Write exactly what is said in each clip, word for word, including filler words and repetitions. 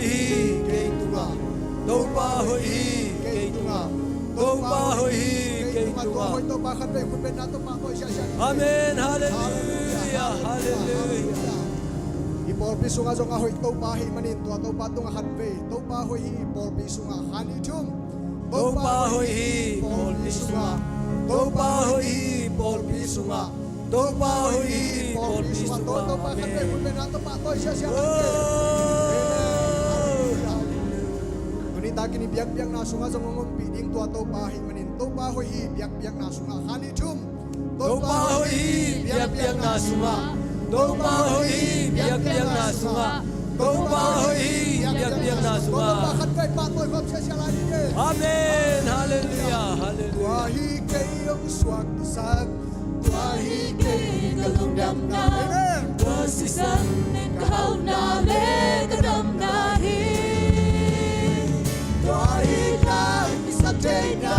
hi kei tungah. Topa hoih hi kei tungah. Topa hoih hi kei tungah. Tua hoih Topa khatvei khut bengna tawh pahtawi siasia. Amen. Halleluiah. Halleluiah. I pawlpi sungah zong a hoih Topa ahih manin tua Topa tungah khatvei. Topa hoih hi i pawlpi sungah khan i thum. Topa hoih hi i pawlpi sungah. Topa hoih hi i pawlpi sungah. Topa hoih hi i pawlpi sungah. Topa khatvei khut bengna tawh pahtawi siasia. Tuni takin i biakpiakna sungah zong hong ompih ding tua Topa ahih manin Topa hoih hi i biakpiakna sungah khan i thum. Topa hoih hi i biakpiakna sungah. Topa hoih hi i biakpiakna sungah. Topa hoih hi i biakpiakna sungah. Topa khatvei pahtawi khawm siasia lai ding hi. Amen. Halleluiah. Halleluiah. Tua hi kei hong suaktasak. Tua hi kei ka lungdamna. Amen. Tua sisan in ka hauhna le ka damna hi. Tua hi ka kisap theihna.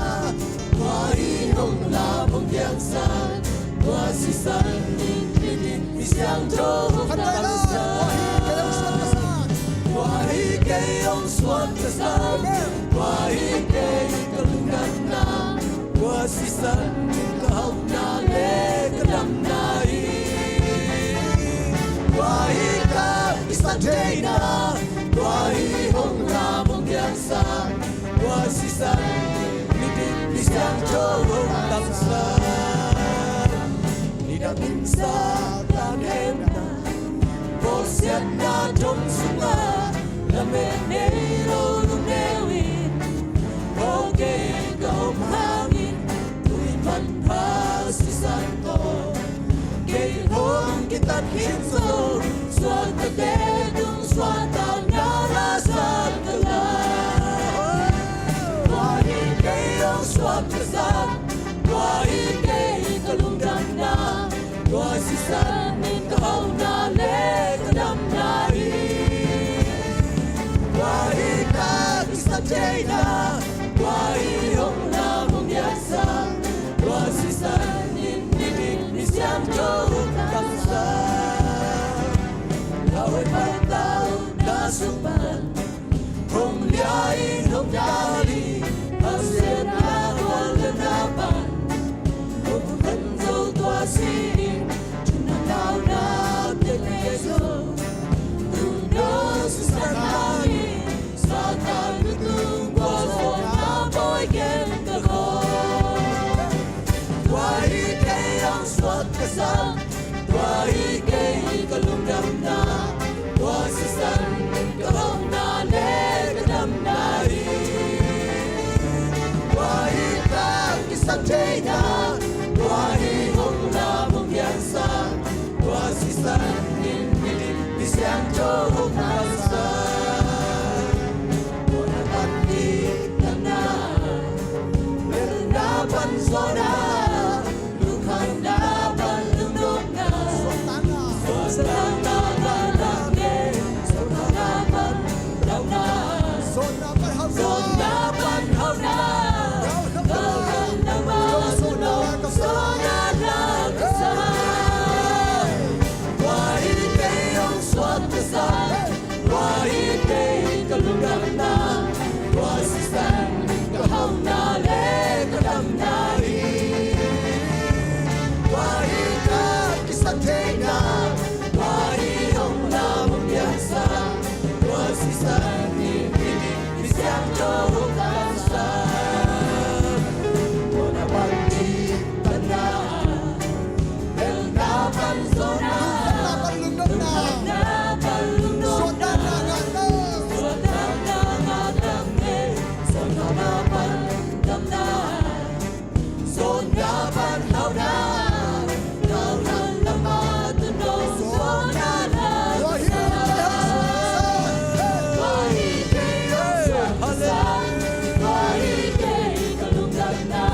Tua hi hong lam hong piangsak. Tua sisan in mi siangtho hong damsak. Tua hi kei hong suaktasak. Tua hi kei hong suaktasak. Amen. Tua hi kei ka lungdamna. Tua sisan in ka hauhna le ka damna hi. Tua hi ka kisap theihna. Tua hi hong lam hong piangsak. Tua sisan in mi siangtho hong damsak. Nidang in Satan hemna, bawlsiatna thong sungah lamet nei lo lungneu in, aw kei ka om hangin tui manpha sisan tawh kei hong kitat khin zo. Suaktate tung suahtakna la sak ka la. Tua hi kei hong suaktasak. Tua hi kei ka lungdamna. Tua sisan in ka hauhna le ka damna hi. Tua hi ka kisap theihna. Tua hi hong lam hong piangsak. Tua sisan in mi siangtho hong damsak. Lauhuai pahtau na sung pan hong lia in hong dal in, hausiatna guallelhna pan hong khen zo tua si in, thunna nauna piak zo. Tuuno sisan hangin Satan lutung gualzawhna pawi gen ka khawm. Tua hi kei hong suaktasak. Tua hi kei ka lungdamna. Tua sisan in ka hauhna le ka damna hi. Tua hi ka kisap theihna. Tua hi hong lam hong piangsak. Tua sisan in mi siangtho hong damsak. Mawhna pan diktatna, leulna pan zawhna, lungkhamna pan lungnopna, suahtakna pan lungdamna, suahtakna pan damna, zawhna pan hauhna, zawhna pan hauhna, galkapna pan damna, zawhna pan hauhna, zawhna pan hauhna. Tua hi kei hong suaktasak. Tua hi kei ka lungdamna. Tua sisan in ka hauhna le ka damna hi. Tua hi ka kisap theihna. Tua hi hong lam hong piangsak. Tua sisan in mi siangtho hong damsak. Mawhna pan diktatna, leulna pan zawhna, lungkhamna pan lungnopna, suahtakna ngah tang, suahtakna ngah tang, suahtakna pan damna, zawhna pan hauhna, hauhna lam ah tuuno zawhna la. Tua hi kei hong suaktasak. Tua hi kei ka lungdamna.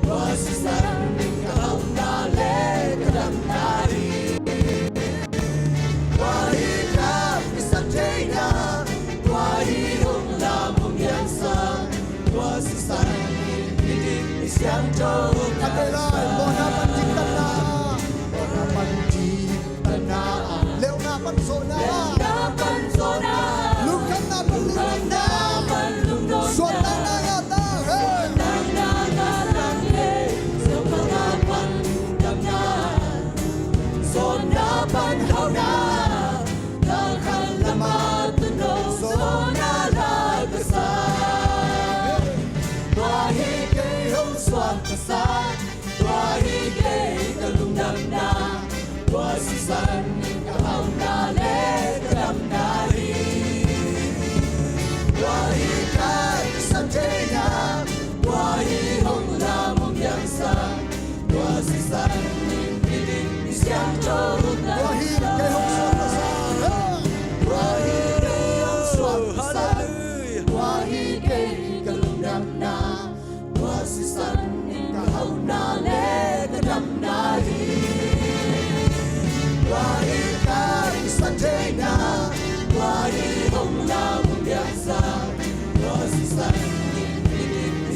Tua sisan in ka hauhna le ka damna hi. Tua hi ka kisap theihna. Tua hi hong lam hong piangsak. Tua sisan in mi siangtho hong damsak. Mawhna pan diktatna. Mawhna pan diktatna. Leulna pan zawhna. Leulna pan zawhna. Lungkhamna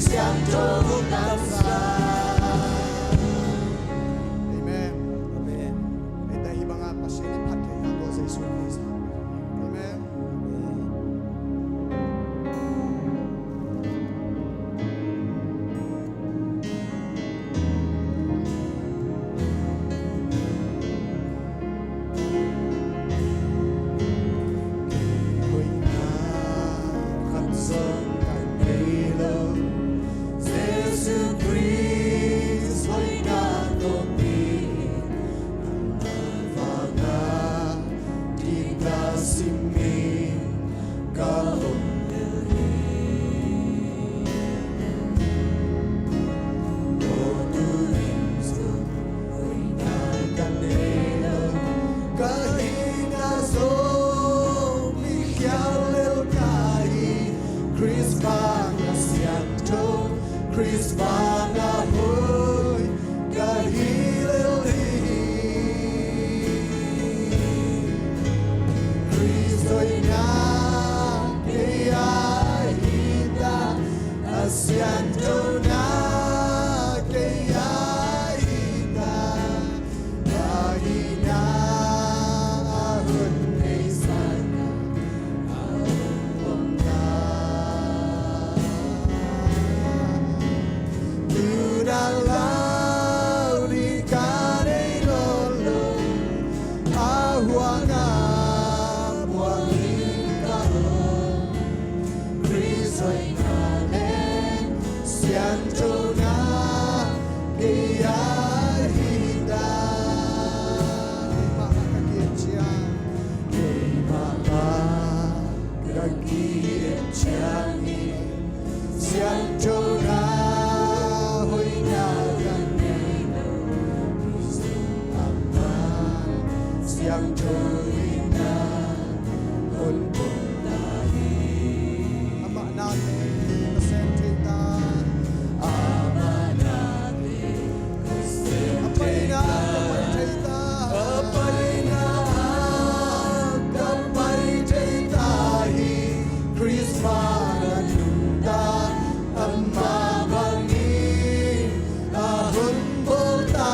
Siangtho Lamsang. Amen. Amen. Eite hih bangah Pasian in phat theihna Topa Jesuh Khrist. Amen. Hoihna khat zong kan nei lo, Jesuh Khrist hoihna tawh pi, a vanga dikna simin ka om lel hi. Aw, tu-in zong hoihna ka nei lo, ka hihna zong mi khial lel ka hi. Khrist vanga siangtho, Khrist vanga hoih ka hi lel hi. Khrist hoihna kei a hi ta, a siangthona kei a hi ta, a hihna a hun nei sa Ka ki-et ciangin siangthona hoihna ka nei lo, amah siangtho in a honkhia ta hi. Amah nate ka sem thei ta. Amah nate a paina ka pai thei ta. A paina ka pai thei ta hi. Khrist vanga nungta, amah bangin a hon bawl ta.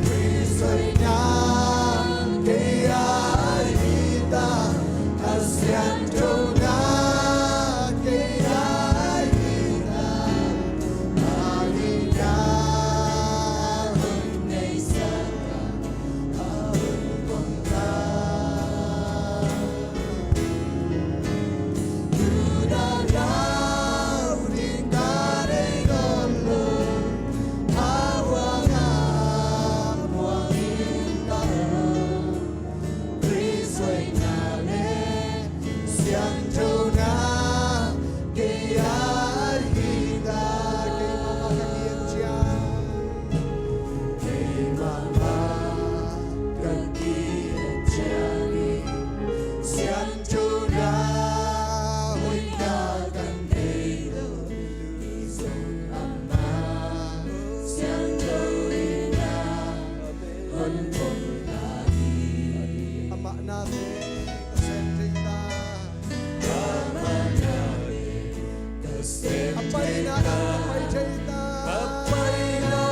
Khrist hoihna kei a hi ta, a siangthona kei a hi ta, a hihna a hun nei sa ta, a hun pom ta. Siangthona hoihna ka nei lo, i zong amah siangtho in a hon pom ta hi. Amah nate ka sem thei ta. Amah nate ka sem thei ta. A paina ka pai thei ta. A paina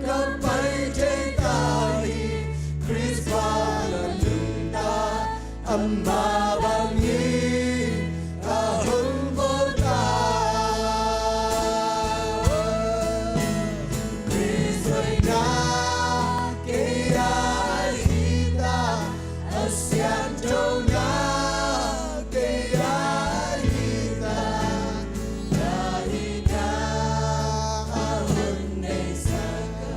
ka pai thei ta hi. Khrist vanga nungta, amah bangin a hon bawl ta. Khrist hoihna kei a hi ta, a siangthona kei a hi ta, a hihna a hun nei sa ta.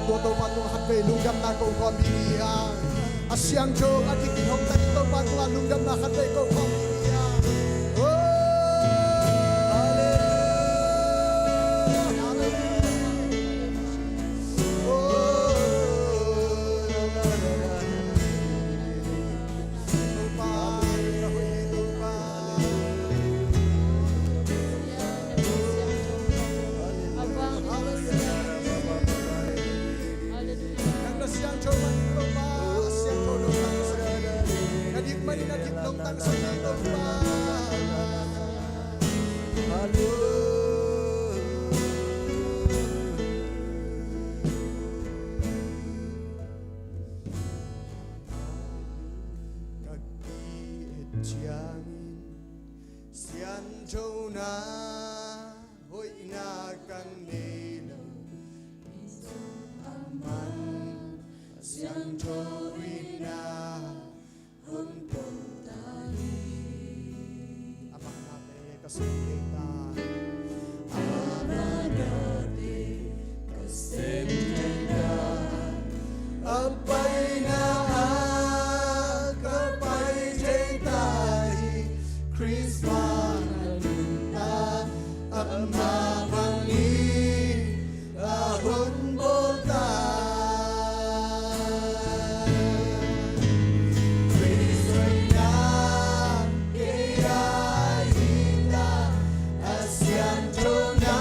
Tua Topa tungah khatvei lungdamna ko khawm ding hi hang. A siangtho a kikihong tak Topa tungah lungdamna khatvei ko khawm ding hi hang. Oh, hallelujah. Kan nei lo, amah siangtho in a hong pom ta hi. Amah nate ka sem thei ta. Amah nate ka sem thei ta. A paina ah ka pai thei ta hi. Christmas a lungta amah bangin a hun bawl ta. Christmas kei a hi ta, a siangthona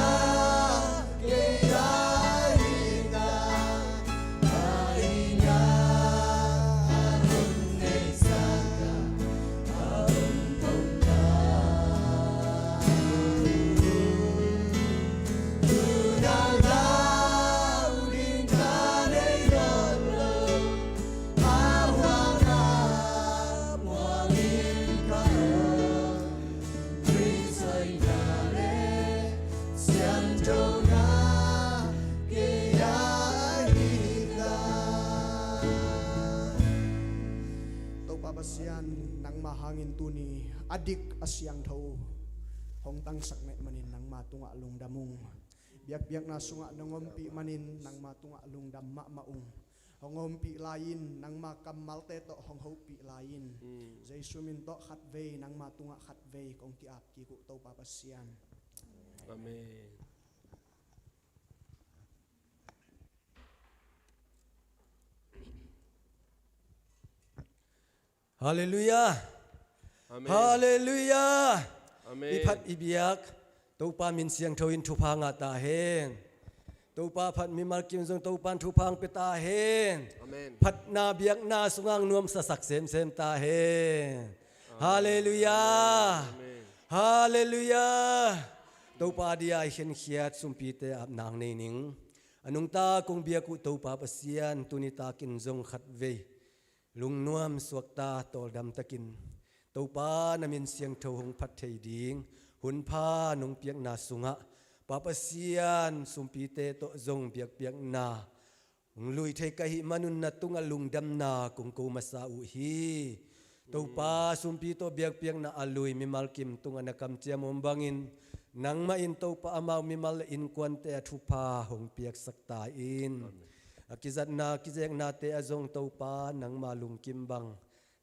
kei a hi ta. Topa Pasian, nangma hangin tuni a dik a siangtho hong tangsak ngeih manin nangma tungah lungdam ung. Biakpiakna sungah nong ompih manin nangma tungah lungdam mahmah ung. Hong ompih lai-in nangma kammalte tawh hong hopih lai-in, Jesu min tawh khatvei nangma tungah khatvei kong ki-ap kik uh Topa Pasian. Amen. Halleluiah. Amen. Halleluiah. Amen. I phat i biak Topa min siangtho in thupha ngah ta hen. Topa phat mimal kim zong Topa in thupha hong pia ta hen. Amen. Phatna biakna sungah nuamsa sak semsem ta hen. Amen. Halleluiah. Amen. Halleluiah. Topa dia i khenkhiat sumpite ap nang nei ning. A nungta kong biak uh Topa Pasian, tuni takin zong khatvei lungnuam suakta tawldam takin Topa na min siangtho hong phat thei ding hunpha nong piakna sungah Pa Pasian, sumpite tawh zong biakpiakna hong lui thei ka hih manun na tungah lungdamna kong ko masa uh hi. Topa, sumpi tawh biakpiakna a lui mimal kim tungah na kamciam om bangin nangmah in Topa amau mimal le innkuante a thupha hong piaksak ta in. Amen. A kizatna kizeknate ah zong Topa nangma lungkim bang,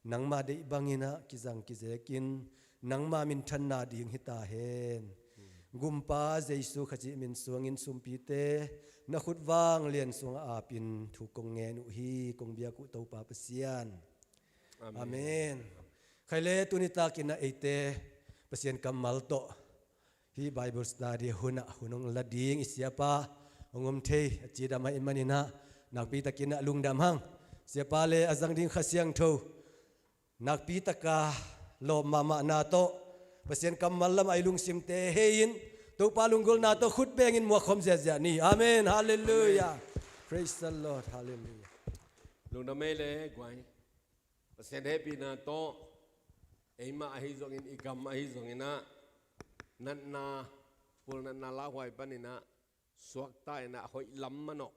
nangma deih bangin ah kizang kizekin nangma minthanna ding hi ta hen. Gumpa Jesu Khazih min suangin sumpite na khut vang lian sungah apin thu kong ngen uh hi, kong biak uh Topa Pasian. Amen. Amen. Khaile tuni takin ah eite Pasian kammal tawh hih Bible study hunah hun hong la ding i siapa hong om thei a cidam ahih manin ah nakpi takin ah lungdam hang. Siapa le a zang ding Kha Siangtho nakpi taka lawp mahmahna tawh Pasian kammal lamah i lungsimte hei-in Topa lunggulhna tawh khut bengin muakkhawm ziahziah ni. Amen. Halleluiah. Amen. Praise the Lord. Halleluiah. Lungdam ei le guai. Pasian hehpihna tawh eimah ahi zongin, i gam ahi zongin ah natna, pulnatna lauhuai panin ah suakta in ah hoih lam manawh.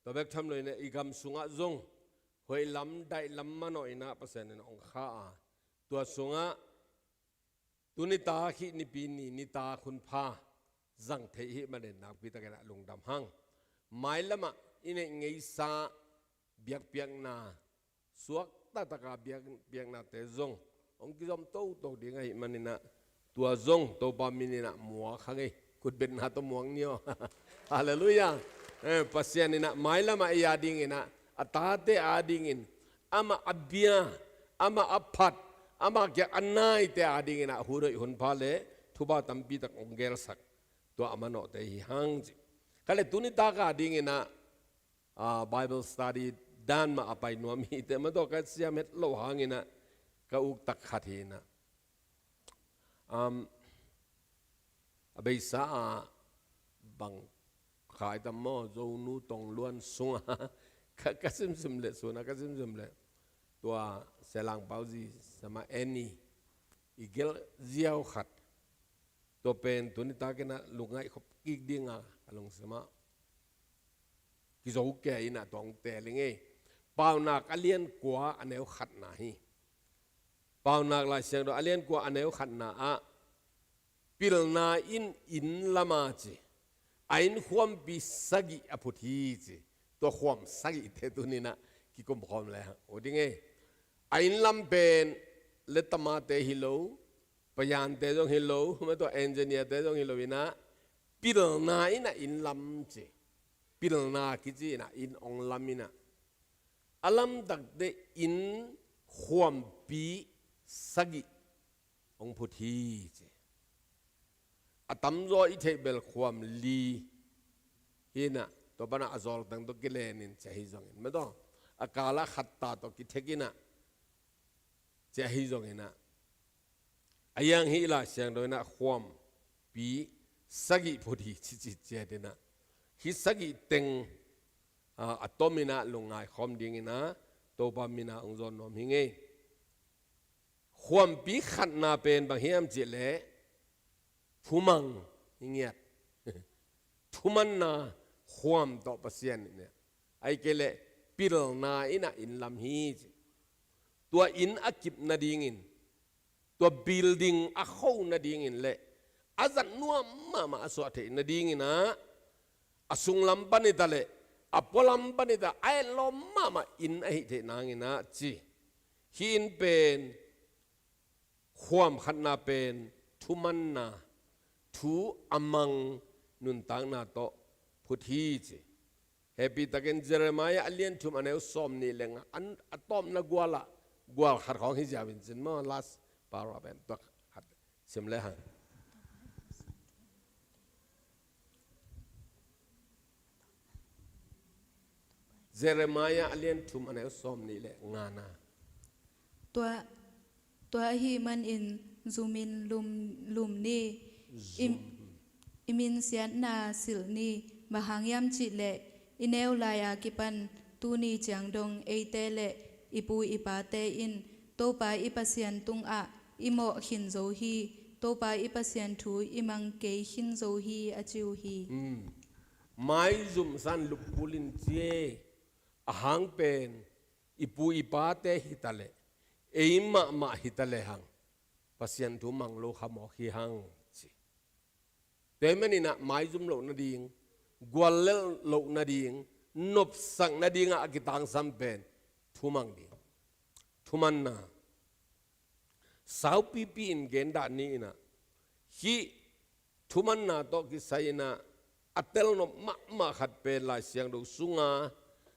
Tua bek tham loin ah i gam sungah zong hoih lam daih lam manawh in ah Pasian in hong kha a, tua sungah tuni tak hih Nipi ni nitak hunpha zang theih hih manin nakpi takin ah lungdam hang. Mailamah i neih ngeisa biakpiakna, suakta taka biak, biaknate zong hong kizom toto ding ahih manin ah tua zong Topa min in ah muak hang ei. Khutbetna tawh muak ni aw. Halleluiah. Eh, Pasian in ah mailamah ei a dingin ah, a tate a dingin, amah a bia, amah a phat, amah kiang a naite a dingin ah hun hoih hunpha le thupha tampi tak hong gelsak, tua a manawhte hi hang ci. Khaile tuni tak a dingin ah, ah, Bible study dan mah a pai nuam hi teh, mah tawh ka siam het loh hangin ah ka uk tak khat hi in ah. Um, a beisa ah bang khai tam maw, Zonu tong luan sungah ka, ka simsim leh, suna ka simsim leh tua Sia Lang Pau zi sama Annie i gelh ziau khat Tua pen tuni takin ah lungngaih khop kik ding a, a lungsim ah kizo kei in ah tua hong teel ing ei. Paunak a lian kua a neu khatna hi. Paunak Lai Siangtho a lian kua a neu khatna ah pilna in inn lam a ci, a inn khuampi sagih a phut hi ci. Tua khuam sagihte tuni in ah kikum khawm le hang uh ding ei. A inn lam pen letamate hi lo, paiante zong hi lo, ma tua engineerte zong hi lo in ah pilna in ah inn lam ci. Pilna kici in ah inn hong lam in ah a lamtakte inn khuampi sagih hong phut hi ci. A tamzaw i theih bel khuam li hi in ah, tua pan ah a zawltang tawh kilen in ci ahi zongin, ma tua a kal ah khatta tawh kithek in ah ci ahi zongin ah, a hiang hih Lai Siangtho in ah khuampi sagih phut hi ci ci ciat in ah, hih sagih teng a, a tom in ah lungngai khawm ding in ah Topa min ah hong zawn nuam hi ing ei. Khuampi khatna pen bang hiam cih leh thumang hi ngiat. Thumanna khuam tawh Pasian in ah, ahih kei leh pilna in ah inn lam hi ci. Tua inn a kip nadingin, tua building a kho nadingin leh a zat nuam mahmah a suah theih nadingin ah, a sunglam pan hi ta leh a pualam pan hi ta, a etlawm mahmah inn ahih theih nangin ah ci. Hih inn pen khuam khatna pen thumanna, thu a mang nuntakna tawh phut hi ci. Hehpihtakin Jeremiah a lian thum a neu sawm nih le nga, an, a tawpna gual ah, gual khat khawng hi ziau in cin maw, last paragraph pen tua khat sim le hang. Jeremiah a lian thum a neu sawm nih le ngana. Tua, tua ahih manin zumin lum, lum ni. Im, i minsiatna silh ni. Bang hang hiam cih leh i neu lai a kipan tuni ciang dong eite le i pu i pate in Topa i Pasian tungah i mawh khin zo hi. Topa i Pasian thu i mang kei khin zo hi, a ci uh hi. Maizum san luppul in ci ei. A hang pen i pu i pate hi ta leh, ei mahmah hi ta lehang Pasian thu mang lo kha mawk hi hang ci. Tua ahih manin ah maizum loh nading, guallelh loh nading, nopsak nading ah a kitangsam pen thumang ding, thumanna. Saupipi in gen dah ni in ah, hih thumanna tawh kisai in ah a telnop mahmah khat pen Lai Siangtho sunga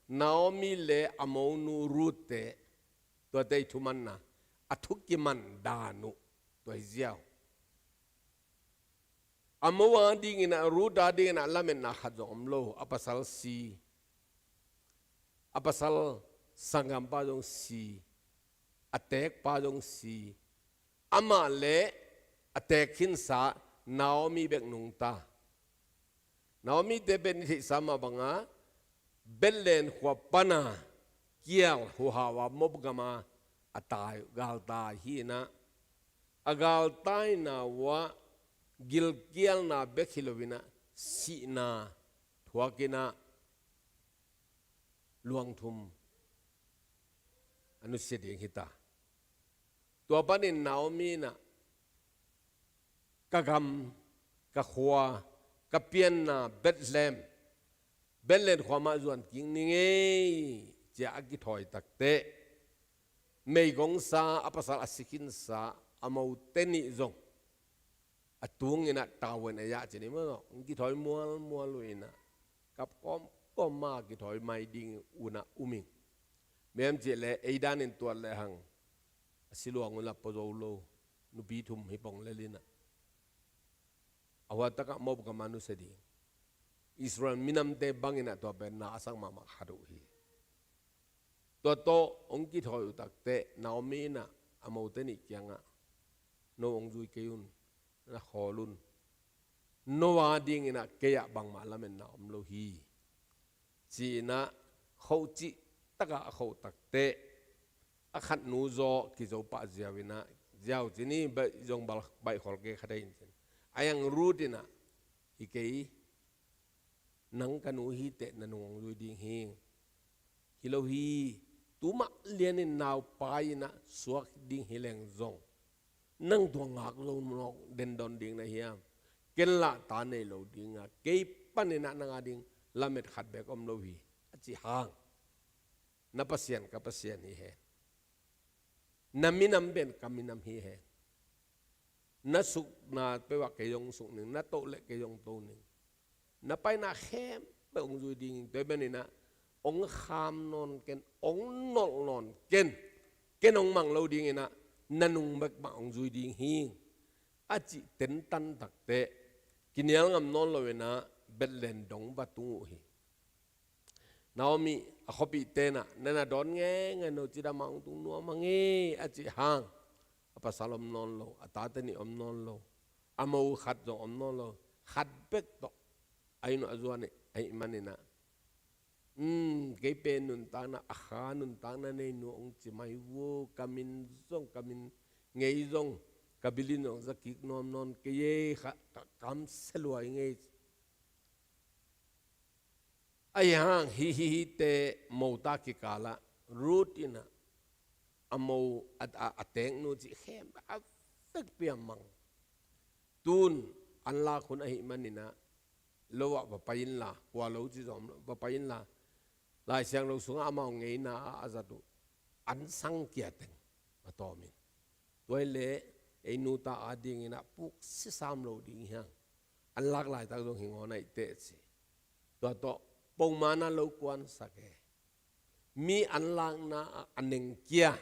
Naomi le a monu Ruth te, tuate i thumanna, a thu kiman dan uh tua hi ziau. A mo a dingin ah, Ruth a dingin ah lametna khat zong om lo, a pasal si, a pasal sanggampa zong si, a teekpa zong si, amah le a teek khinsa Naomi bek nungta. Naomi te pen i theihsa mah banga Bethlehem khua pana kial huhau a Moab gama a tai, galtai hi in ah, a galtaina uah gilkialna bek hi lo in ah sihna thuak in ah luang thum a nusia ding hi ta. Tua panin Naomi in ah, ka gam, ka khua, ka pianna Bethlehem, Bethlehem khua mah zuan kik ning ei, ci-a a kithawi takteh, meigongsa, a pasal a si khinsa a mote nih zong a tungin ah tavuan a yah cin i maw, hong kithawi mualmual uh in ah, kap kawmkawm ma kithawi mai ding un ah um ing. Bang hiam cih leh ei danin tuat lehang a si luang un la pua zo lo nupi thum hi pong lel in ah, a huatakah Moab gam a nusia ding. Israel minamte bangin ah tua pen na a sak mahmah khat uh hi. Tua tawh hong kithawi uh takteh Naomi in ah a mote nih kiangah, no hong zui kei un, na khawl un. No a dingin ah kei ah bangmah lametna om lo hi, ci-in ah khoh cih takah a khoh takteh, a khatnu zaw kizo pah ziau in ah, ziau cin i baih zong baih khol kei kha dei in cin, A yang Ruth in ah, "Hi kei, nang ka nu hi teh na nung hong zui ding hi. Hi lo hi, tu mah lianin naupai in ah suak ding hi leng zong, nang tua ngak lo nawk dendon ding na hiam? Ken lah ta nei lo ding a, kei panin ah nang a ding lamet khat beek om lo hi," a cih hang, "Na Pasian ka Pasian hi hen. Na minam pen ka minam hi hen. Na sukna peuh ah kei zong suk ning, na toh leh kei zong toh ning. Na paina khempeuh hong zui ding hi. Tua hi manin ah hong kham nawn ken, hong nolh nawn ken. Ken hong mang lo ding in ah, na nung bek mah hong zui ding hi," a cih tentan takteh, kinial ngam nawn lo in ah Bethlehem dong va tung uh hi. Naomi a khuapihte in ah, "Na na dawn ngeingai no, cidam a hong tung nuam hang e," a cih hang, a pasal om nawn lo, a tate nih om nawn lo, a mo khat zong om nawn lo, khat bek tawh a inn uh a zuan ahih manin ah, "Um, kei pen nuntakna, a kha nuntakna nei nu hong ci mai uh, ka min zong, ka min ngei zong, ka bilin zong za kik nuam nawn kei e, kha ka kamsia lua ing e." Ahih hang hih, hih, hihte mota kikal ah Ruth in ah a mo, a, a, a teeknu cih khempeuh a vekpi a mang. Tun an lak hun ahih manin ah, lo ah va pai inla, kua lo cih zong va pai inla, Lai Siangtho sungah amau ngeina ah a zat uh, an sang kia teng va tawm in. Tua hi leh ei nu ta a ding in ah puk sisam lo ding hi hang. An lak laitak zong hi ngawn ahih teh ci. Tua tawh pongman ah lo kuansak e. Mi an lakna ah a neng kia,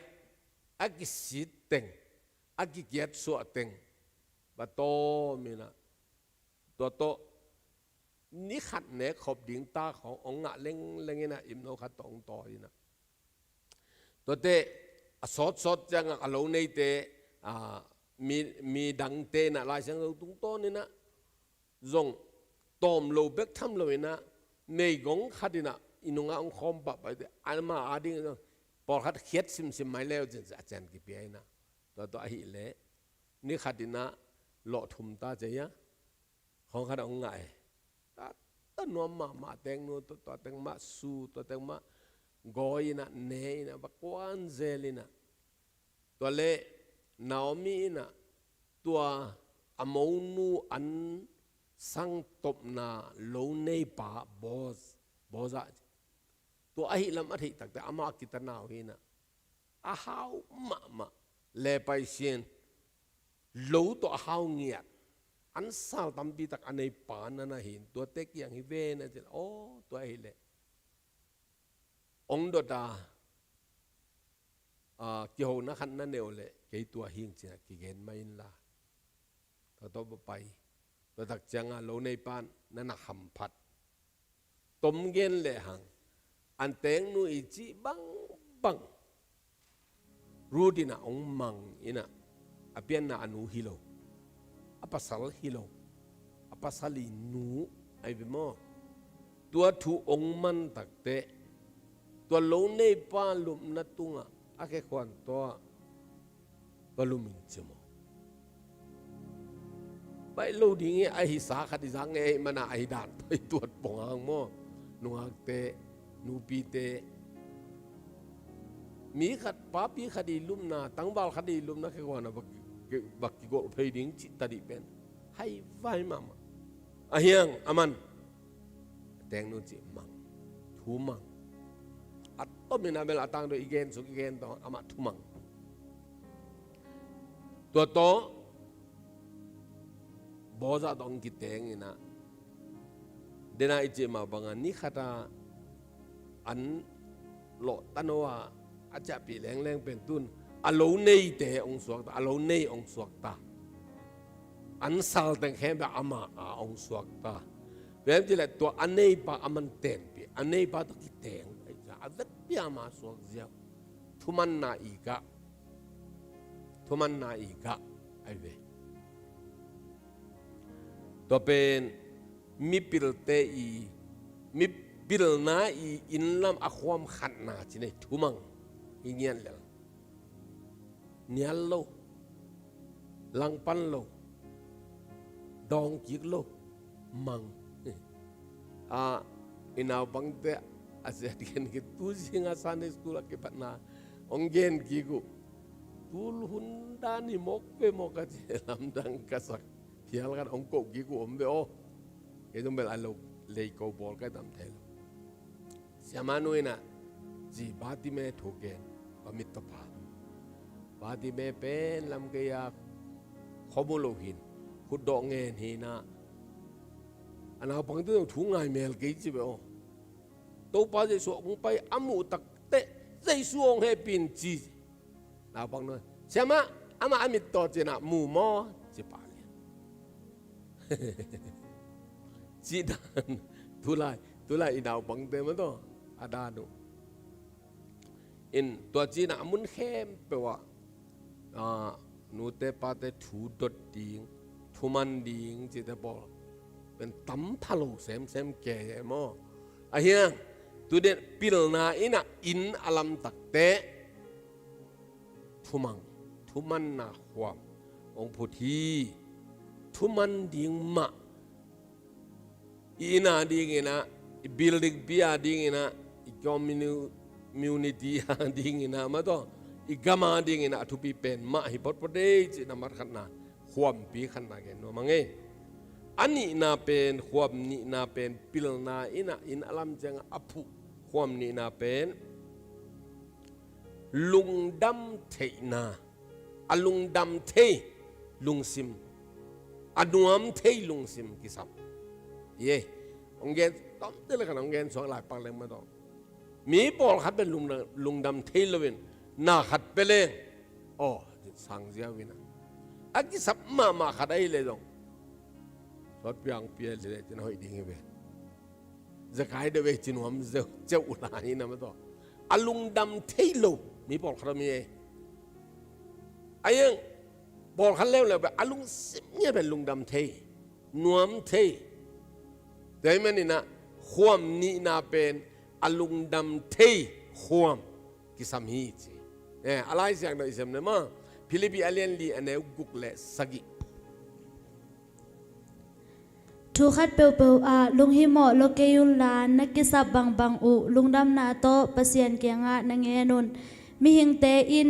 a kisit teng, a kikiatsuah teng va tawm in ah, tua tawh ni khat nek khop ding ta khawng hong ngah lengleng in ah, ipno khat tawh hong tawi in ah, tuate a sawtsawt ciangah a lo neite, a, mi, mi dangte in ah Lai Siangtho tungtawn in ah zong tawm lo bek tham lo in ah, meigong khat in ah i nungah hong khawm pahpah teh, ama a ding in ah pawlkhat khiat simsim mai leu cin a cian kipia in ah, tua tawh ahih leh ni khat in ah lawh thum ta ci a, khawng khat hong ngah e. Tua, tua nuam mahmah, teeknu tua, tua teng mah su, tua teng mah gawi in ah, ne in ah, va kuan zel in ah. Tua leh Naomi in ah tua a monu an sang topna lo neipa Boaz, Boaz ah, tua ahih lam a theih takteh amah a kitanau hi in ah, a hau mahmah, le paisian, lo tawh a hau ngiat, an sal tampi tak a neipa na na hi in, tuate kiang hi ven a ci leh, "Aw, tua ahih leh hong dot a, a, kihona khat na nei uh leh kei tua hi ing," ci in ah kigen mai inla. Tua tawh va pai. Tua tak ciangah lo neipa in na na hamphat, tom gen lehang, an teeknu i cih bangbang Ruth in ah hong mang in ah, a pianna a nu hi lo, a pasal hi lo, a pasal i nu ahi ve maw. Tua thu hong man takteh, tua lo neipa lupna tungah a khe khuan tawh va lum in ci maw. Baih lo ding hi, ahi sa khat i zak ngei ahih manin ah, ahi dan tawh i tuat pong hang maw. Nungakte, nupite, mi khat, papi khat i lupna, tangval khat i lupna khe khuan ah va ki, va kigolh phei ding cih tadih pen hai vai mahmah. Ahih hang aman teeknu cih mang, thu mang. A tom in ah bel a tangdawh i gen suk, i gen tawh amah thu mang. Tua tawh Boaz ah tawh hong kiteeng in ah, den a i cih mah bangin ni khat a an lawh tano a, a ciahpih lengleng pen tun a lo neite hong suakta, a lo nei hong suakta. An sal teng khempeuh ama a hong suakta. Bang hiam cih leh tua a neipa aman teenpih, a neipa tawh kiteeng, a vekpi a ama suak ziau. Thumanna i kah, thumanna i kah ahi ve. Tua pen mipilte i, mipilna i inn lam a khuam khatna ci nei, thumang i ngiat lel. Nial lo, langpan lo, dawng kik lo, mang. A, i naupangte a siat gen kik, tu zinga Sunday school a kipatna hong gen kik uh. Tul hun dan hi mawk ve maw ka ci, lamdang ka sak phial khat hong koh kik uh om ve aw. Kei zong bel a lo lei ko bawl ka dam thei lo. Siamah nu in ah ci, Bartimai thu gen, va mit tawh pha. Bartimai pen lam kei a khua mu lo hin, khutdawh ngen hi in ah, a naupangte zong thu ngai mel kei ci ve aw. Topa Jesu hong pai a muh takteh, Jesu hong hehpih in ci. Naupang nu, siamah, amah a mit tawh ci in ah mu maw, ci pah lian. Cih dan, tulai, tulai i naupangte mah tawh a dan uh. In tua ci in ah a mun khempeuh ah, ah, nute pate thu dot ding, thu man ding cihte pawl pen tam pha lo semsem kei e maw. Ahi hang, tu den pilna in ah inn a lam takteh thumang, thumanna khuam hong phut hi. Thuman ding mah, i inn a ding in ah, i building pi a ding in ah, i communi-, community a ding in ah, mah tawh, i gam a ding in ah a thupi pen mah hi photphot ei cih na mat khatna, khuampi khatna gen nuam a ngei. A nihna pen, khuam nihna pen, pilna in ah inn a lam ciang a phuh khuam nihna pen lungdam theihna, a lungdam thei lungsim, a nuam thei lungsim kisam. Ye, hong gen tawmte le khan hong gen suak lai pak leng mah tawh. Mi pawlkhat pen lungdam, lungdam thei lo in, na khat pia leng, aw, sang ziau in ah, a kisap mahmah khat ahi leh zong, sawt piang pia leh cin a hoih ding hi ve. Zekai deuh ei ci nuam zeu, ceu uh lai hi na mah tawh. A lungdam thei lo mi pawlkhat om hi ei. A iang pawlkhat leuleu pen a lungsim ngiat pen lungdam thei, nuam thei. Tua ahih manin ah khuam nihna pen a lungdam thei khuam kisam hi ci. Eh, a Lai Siangtho i sim le maw, Philippi a lian li a neu guk le sagih. Thu khat peuhpeuh ah lunghimawh lo kei unla, na kisap bangbang uh lungdamna tawh Pasian kiangah na ngen un. Mihingte in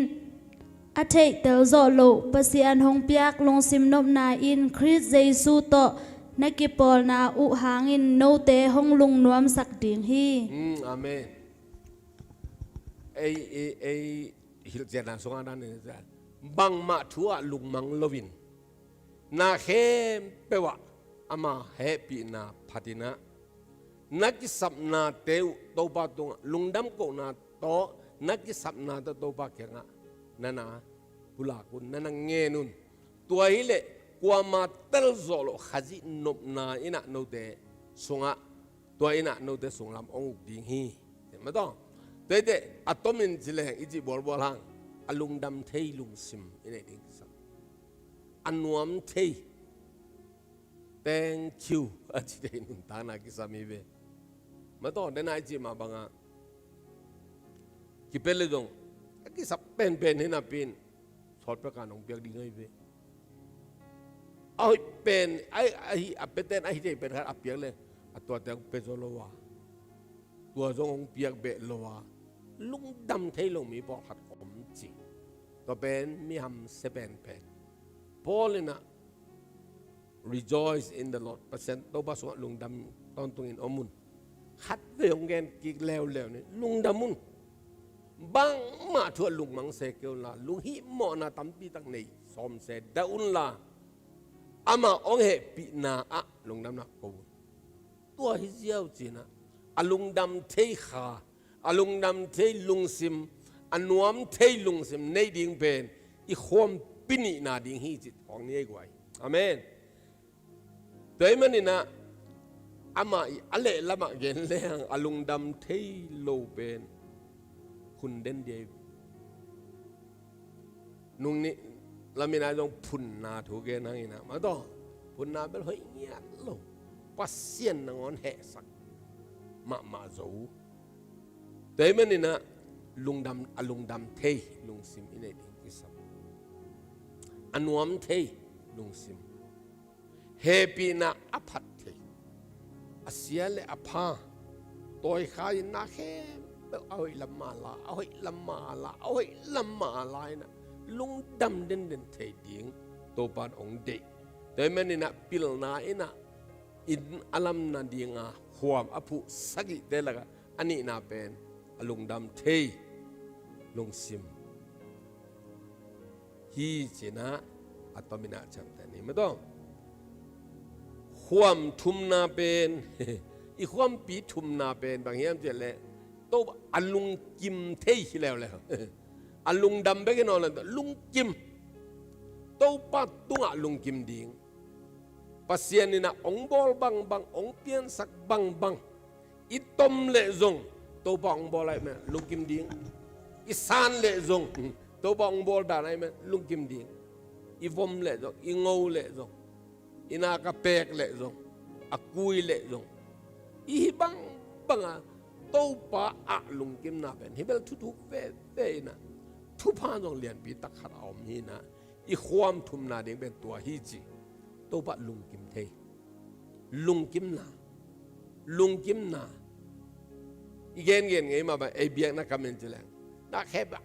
a theihtel zawh loh Pasian hong piak lungsim nopna in Khrist Jesu tawh na kipawlna uh hangin note hong lungnuamsak ding hi. Mm, amen. Ei, ei, ei hilhcianna sungah dan in, bangmah thu ah lungmang loin, na khempeuh ah ama hehpihna phatin ah, na kisapnate uh Topa tungah lungdam kohna tawh, na kisapnate uh Topa kiangah na na pulak un, na na ngen un. Tua hileh kuama telzawh loh Khazih nopna in ah note sungah, tua in ah note sunglam hong uk ding hi. Mah tawh, tua hi teh a tomin ci leng i cih bualbual hang, a lungdam thei lungsim i neih ding kisam. A nuam thei, thank you a ci thei nuntakna kisam hi ve. Mah tawh, den a i cih mah bangah kipia le zong, a kisap penpen hi napi in, sawt pia kan hong piak ding ahi ve. A hoih pen, a, a hi, a piaten a hi thei pen khat a piak le, a tuate hong pia zaw lo a, tua zong hong piak beh lo a, lungdam thei lo mi pawlkhat om ci. Tua pen mi hamsia penpen. Paul in ah, "Rejoice in the Lord." Pasian Topa sungah lungdam tawntungin om un. Khatvei hong gen kik leuleu ni, lungdam un. Bangmah thu ah lungmang se kei unla, lunghihmawhna tampi tak nei sawm se dah unla, amah hong hehpihna ah lungdamna ko un. Tua hi ziau ci-in ah, a lungdam thei kha, a lungdam thei lungsim, a nuam thei lungsim nei ding pen i khuampi nihna ding hi cih thawng ni ei guai. Amen. Tua ahih manin ah, amah i a lehlam ah gen lehang a lungdam thei lo pen hun den ding hi. Nung nih lamin ah zong phunna thu gen hang in ah, mah tawh, phunna bel hoih ngiat lo. Pasian nangawn hehsak mahmah zo. Tua ahih manin ah lungdam, a lungdam thei lungsim i neih ding kisam. A nuam thei lungsim. hehpihna a phat thei, a sia le a pha, tawi kha in na khempeuh a hoih lam mah la, a hoih lam mah la, a hoih lam mah la in ah lungdam denden thei ding Topa in hong deih. Tua ahih manin ah pilna in ah inn a lam nading a khuam a phuh sagihte lakah a nihna pen a lungdam thei lungsim hi ci-in ah a tomin ah ciamteh ni maw. Khuam thumna pen, i khuampi thumna pen bang hiam cih leh, Topa a lungkim thei hi leuleu. A lungdam bek hi nawn lo, lungkim. Topa tungah lungkim ding. Pasian in ah hong bawl bangbang, hong piansak bangbang, i tom leh zong Topa hong bawl ahih manin lungkim ding. I san leh zong Topa hong bawl dan ahih manin lungkim ding. I vom leh zong, i ngo leh zong, i nak a peek leh zong, a kui leh zong, i hih bangbang a Topa ah lungkimna pen hih bel thu thuk veve in ah, thupha zong lianpi tak khat a om hi in ah, i khuam thumna ding pen tua hi ci. Topa lungkim thei. Lungkimna. Lungkimna. I gengen ngei mah bang, ei biakna kam in ci leng, na khep ah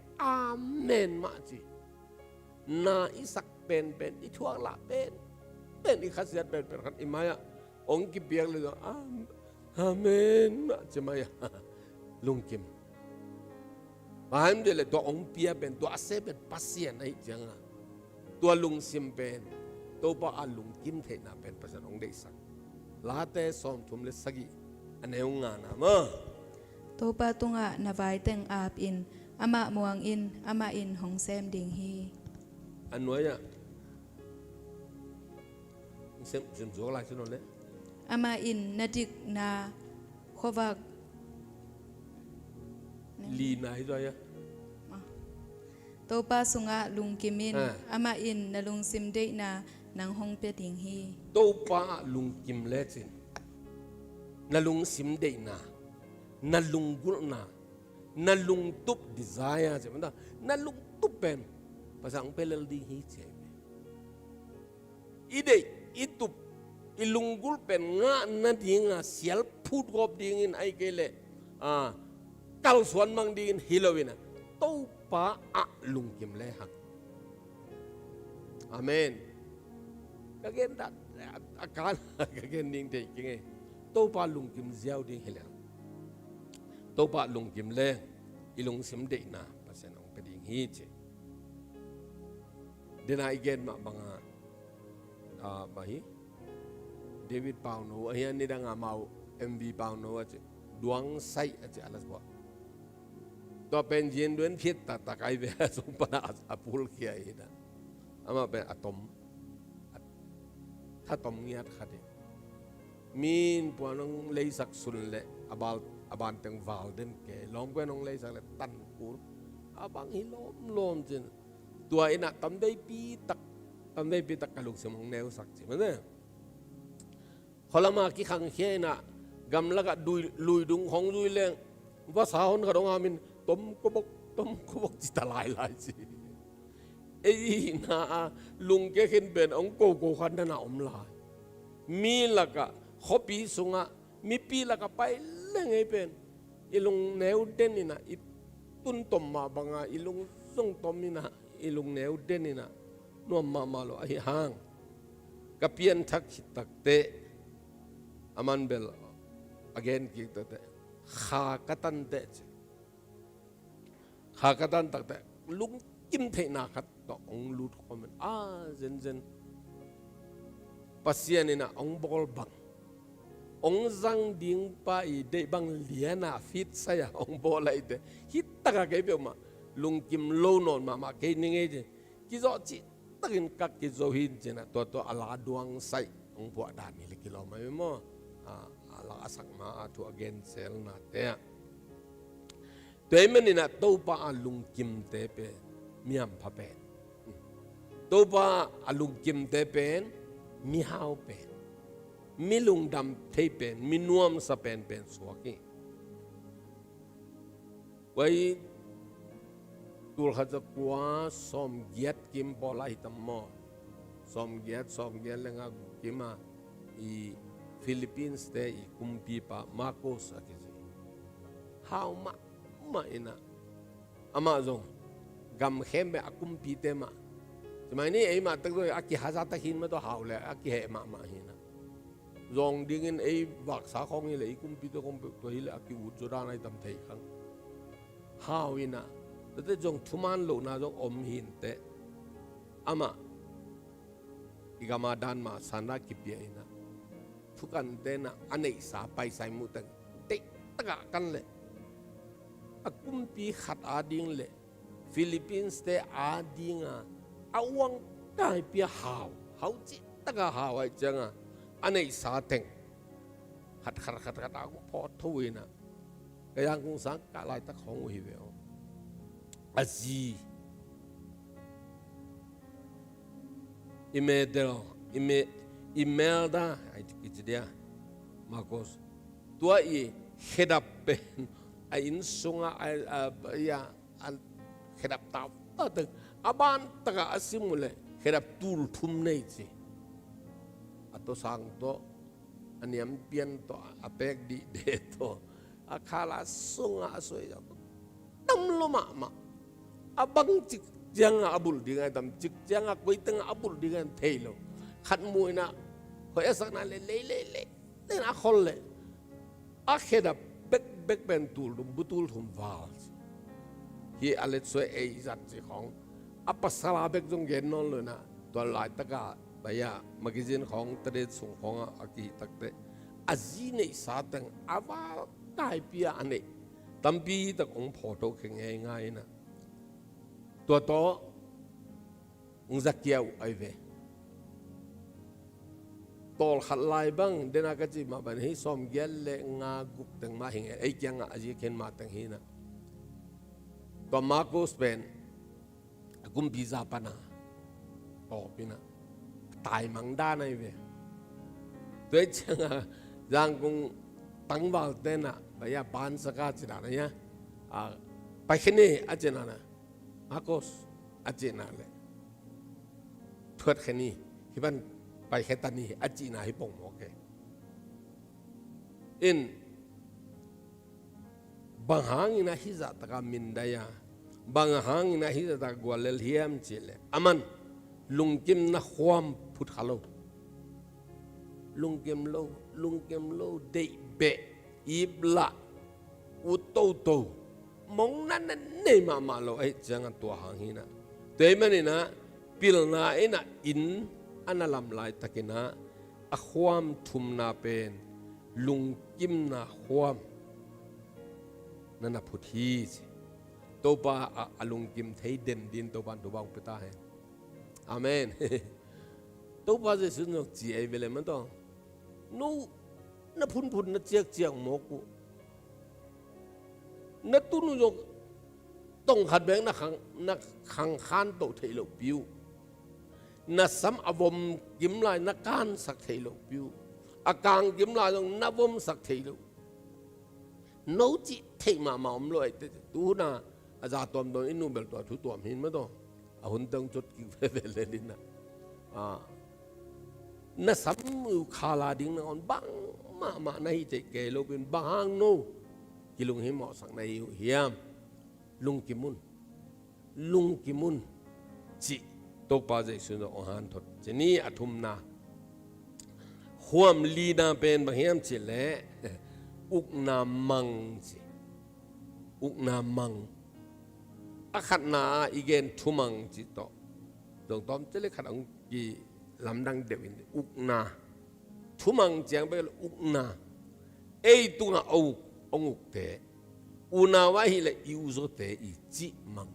amen mah ci. Na i sak penpen, i thuak lah penpen, i khasiat penpen khat i mai-ah hong kipiak leh zong, am-, amen mah ci mai-ah lungkim. Bang hiam cih leh tua hong pia pen, tua a se pen Pasian ahih ciangin, tua lungsim pen, Topa a lungkim theihna pen Pasian hong deihsak. Late sawmthum le sagih, a neu ngana maw. Topa tungah na vai teng ap in, amah muang in, amah in hong sem ding hi. A nuai-ah sem, sem zuak lai ci nawn leh. Amah in na dikna khuavak. Lina hi zaw-a. Ah. Topa sungah lungkim in, ah, amah in na lungsim deihna nang hong pia ding hi. Topa ah lungkim lecin, na lungsim deihna, na lunggulhna, na lungtup desire ci, na lungtup pen Pasian hong pia lel ding hi ci. I deih, i tup, i lunggulh pen ngah nading a sial phut gawp dingin, ahih kei leh, a, kalsuan mang dingin hi lo in ah, Topa ah lungkim lehang. Amen. Ka gen dan, a, a kan, ka gen ding thei keng e. Topa lungkim ziau ding hi leng, Topa lungkim leng, i lungsim deihna Pasian hong pia ding hi ci. Dena i gen mah banga, ah, bang hi, David Pauno, ahi a, nidang a amau M V Pauno a ci, Duang Saih a ci, a las bua. Tua pen Yen Duan Phiat taktak ahi ve, a sung pana a, a pulkhia hi na. Amah pen a tom, a tha tom ngiat khat hi. Min puan hong leisak sun leh a bal, a ban teng val den kei, lawmkuan hong leisak leh tan kul. A bang hi lawmlawm cin. Tua in ah tamveipi tak, tamveipi tak ka lungsim hong neusak ci. Mane, khualama kikhangkhia in ah, gamlakah lui, lui dung khawng zui leng, vasa hon khat hong hamin, tom kobok, tom kobok ci ta lailai ci. Ei na a lungkia khin pen hong koko khat na na om lai. Mi lakah, khuapi sungah, mipi lakah pai leng ei pen, i lungneu den in ah, i tun tom mah banga i lung zong tom in ah, i lungneu den in ah, nuam mahmah lo ahi hang. Ka pianthak khit takteh, aman bel a gen kik takteh, kha ka tan teh ci. Kha ka tan takteh, lungkim theihna khat tawh hong lut khawm in, a zenzen Pasian in ah hong bawl bang, hong zang ding pa i deih bang lian a fit sai a hong bawl a i te, hi tak a kei peuhmah lungkim lo nawn mahmah kei ning ei ci. Kizawh cih takin ka kizo hi in ci-in ah, tua tua a la Duang Saih hong phuah dan hi leh kilawm ahi maw. A, a la a sak ma a thu a genselnate ah. Tua ahih manin ah Topa a lungkimte pen mi hampha pen, Topa a lungkimte pen mi hau pen, mi lungdam thei pen, mi nuamsa penpen suak hi. Tua hi, tul khat za kua sawmgiat kim pawl a hi tam maw? Sawmgiat, sawmgiat le nga kim a, i Philippines te i kumpipa Marcos a kici. Hau mahmah inah, amah zong gam khempeuh a kumpite mah. Cimai ni ei mah tek zong a kihaza tek hin mah tawh hau le a kiheh mahmah hinah. Zawng dingin ei vaksa khawng hileh i kumpite khawng peuh tua hileh a ki-ut zaw dan ai tam thei khang. Hau inah, tate zong thuman lohna zong om hinteh. Amah i gama dan mah sanra kipia inah, thukan tenah a neihsa paisai muhteng teihtaka kan leh, a kumpi khat ading leh Philippines te adinga a uang kaipia hau, hau cihtaka hau ai cianga a neihsa teng khat khat khat khat a kong phawt tho inah, ka Yangon sang kah laitak khawng uh hi ve aw. A zi Imedel, Ime, Imelda ai kici dia, Marcos. Tua i khedap pen a inn sunga a, a, a, a khedap tau ta teng a ban taka a sim uh leh khedap tul thum nei ci. A tawsang tawh, a niampian tawh, a pek dihdeh tawh, a khala sunga a suai zang tam lo mahmah. A bang cik cianga a bulh ding ai tam, cik cianga koi tengah a bulh ding ai thei lo. Khat muh inah hoih a sakna leh lei lei lei, tenah a khol leh a khedap bekbek pen tul thum, bu tul thum val ci. Hi a letsuai ei zat ci khawng a pasala bek zong gen nawn lo inah, tua laitaka baya magazine khawng, tadet sung khawngah a kihih takteh a zi neihsa teng a val kaipia a neih tampi tak hong phawt tho khe ngeingai inah. Tua tawh hong zakia uh ai ve. Tawlkhat lai bang dena ka cih mah ban hi, sawmgiat le nga guk teng mah hi ngei, ei kiangah a zi khen mah teng hinah. Tua Marcos pen a kumpi za pana tawp inah a taimang dan ai ve. Tua i cianga Yangon tangval tenah baya bansaka cinah na ya, a, paikhia ni a cinah na, Marcos a cinah leh, thuatkhe ni, hih ban paikhia ta ni a cihna hi pongmawk e. In, bang hangin a hih zahtaka mindai a, bang hangin a hih zahtaka guallel hiam cihleh, aman lungkimna khuam phut kha lo. Lungkim lo, lungkim lo, deih beh, ip lah, ut toto, mongna na nei mahmah lo ahih ciangah tua hang hinah. Tua ahih maninah pilna inah inn a na lam laitakinah a khuam thumna pen lungkimna khuam na na phut hi ci. Topa a, a lungkim thei den din Topa in thupha hong pia ta hen. Amen. Topa Jesu in zong ci ei ve le mah tawh, no na phunphun na ciakciak mawk uh. Na tun uh zong tong khat bek na khang, na khang khan toh theih loh pi uh. Na sam a vom kim lai na kansak theih loh pi uh. A kang kim lai zong na vomsak theih loh. No cih theih mahmah om lo ai teh. Tuhuna a za tuamtuam in nu bel tua thu tuam hin mah tawh. A hun teng cut kik veve le dinah. Ah. Na sam uh khala ding nangawn bang mahmah na hih theih kei lo pin bang hang no kilunghimawhsak na hi uh hiam? Lungkim un. Lungkim un, cih Topa Jesu in hong hanthot. Ci ni a thumna. Khuam lina pen bang hiam cihleh ukna mang ci. Ukna mang. A khatna ah i gen thumang cih tawh zong tawm cih le khat hong kilamdang deuh in ukna. Thumang ciang bek ukna. Ei tungah a uk, hong ukte, unau ahih leh i uzawte i cih mang.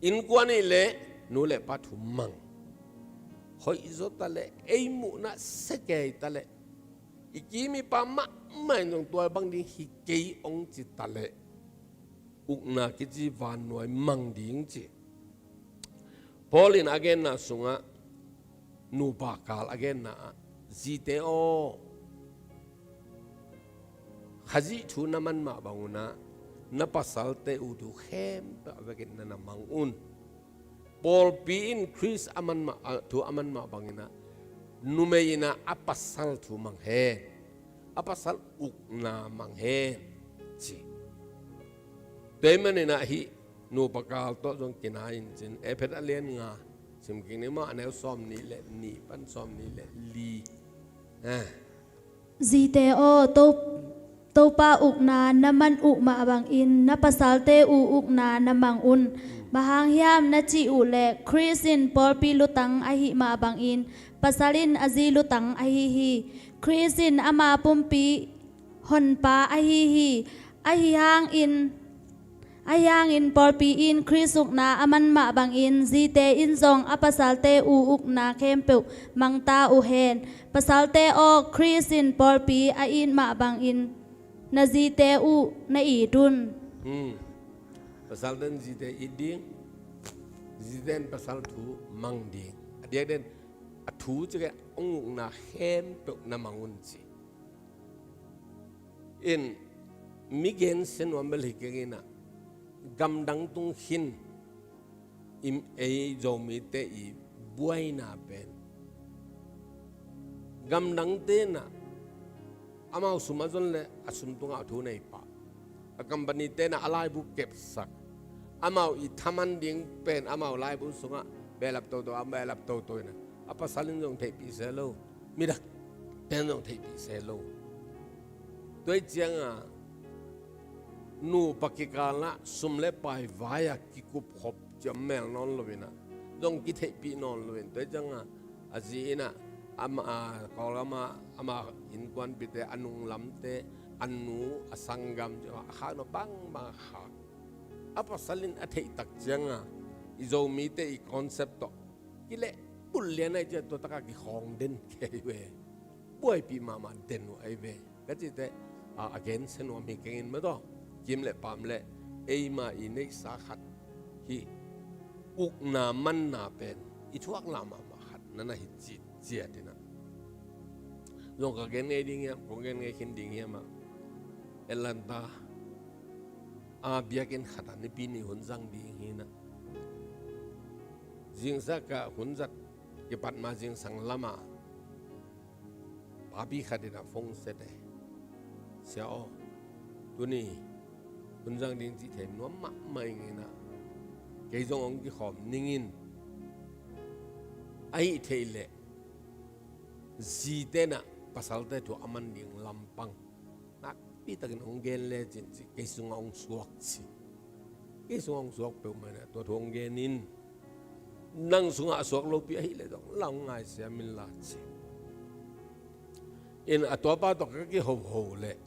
Innkuan ahih leh nu le pa thu mang. Hoih zaw ta leh ei muhna sekei ta leh i kim i pam mahmah in zong tua bang ding hi kei hong ci ta leh ukna kici vannuai mang ding ci. Paul in a genna sungah nupa kal a genna ah, zite aw, Khazih thu na man mah bang unah na pasalte uh thu khempeuh a vekin na na mang un. Pawlpi in Khrist a man mah, a, thu a man mah banginah numei in ah a pasal thu mang hen, a pasal ukna mang hen, ci. Tua ahih manin ah hih nupa kal tawh zong kinai in cin, Efesa a lian nga, sim kik ni maw, a neu sawmnih le nih pan sawmnih le li. Ah. Zite aw, To, Topa ukna na mang uh mah bangin na pasalte uh ukna na mang un. Bang hang hiam na cih uh leh, Khrist in pawlpi lutang ahih mah bangin pasal in a zi lutang ahi hi. Khrist in ama pumpi honpa ahi hi. Ahi hangin, ahi hangin pawlpi in Khrist ukna a mang mah bangin zite in zong a pasalte uh ukna khempeuh mang ta uh hen. Pasalte aw, Khrist in pawlpi a it mah bangin na zite uh na it un. Hmm. Pasalte in zite it ding, zite in pasal thu mang ding. A diakdiak in a thu ci kei, hong ukna khempeuh na mang un ci. In, mi gensia nuam bel hi keng in ah, gamdang tung khin, i, ei Zomite i buaina pen, gamdangte in ah amau sum a zon leh a sum tungah thu nei pah. A company-te in ah a laibu kepsak, amau i thaman ding pen amau laibu sungah behlap toto, a behlap toto in ah, a pasal in zong theihpih se lo, midakte in zong theihpih se lo. Tua ahih ciangah nupa kikal ah sum le pai vai-a kikupkhop ci om mel nawn lo in ah, zong kitheihpih nawn lo in, tua ahih ciangah a zi in ah, ama, a, Kawlgam ah ama innkuanpihte, a nunglamte, a nu, a sanggam, a khak nop bangbang a khak. A pasal in a theih tak ciangah i Zomite i concept tawh kilehbulh lian ahih ciang tua takah kikhawng den kei ve. Buaipih mahmah den uh ahi ve. Ka cih teh, a, a gensia nuam hi keng in maw, tua kim le pam le eima i neihsa khat hi, ukna manna pen i thuak lah mahmah khat na na hi ci, ciat in ah. Zong ka gen ngei ding hiam, kong gen ngei khin ding hiam ah, Atlanta a biakinn khat ah Nipi ni hun zang ding hi in ah, zingsak ah hun zat kipat ma zingsang lam ah papi khat in ah phone set e, "Sia aw, tuni hun zang ding cih thei nuam mahmah ing in ah, kei zong hong kikhawm ning in, ahih theih leh zite in ah pasalte thu a mang ding lampang nakpi takin hong gen lecin," ci, "kei sungah hong suak," ci. "Kei sungah hong suak peuhmah in ah tua thu hong gen in. Nang sungah a suak lopi ahih leh zong la hong ngai siam in la," ci. In a tuapa tawh ka kihoho leh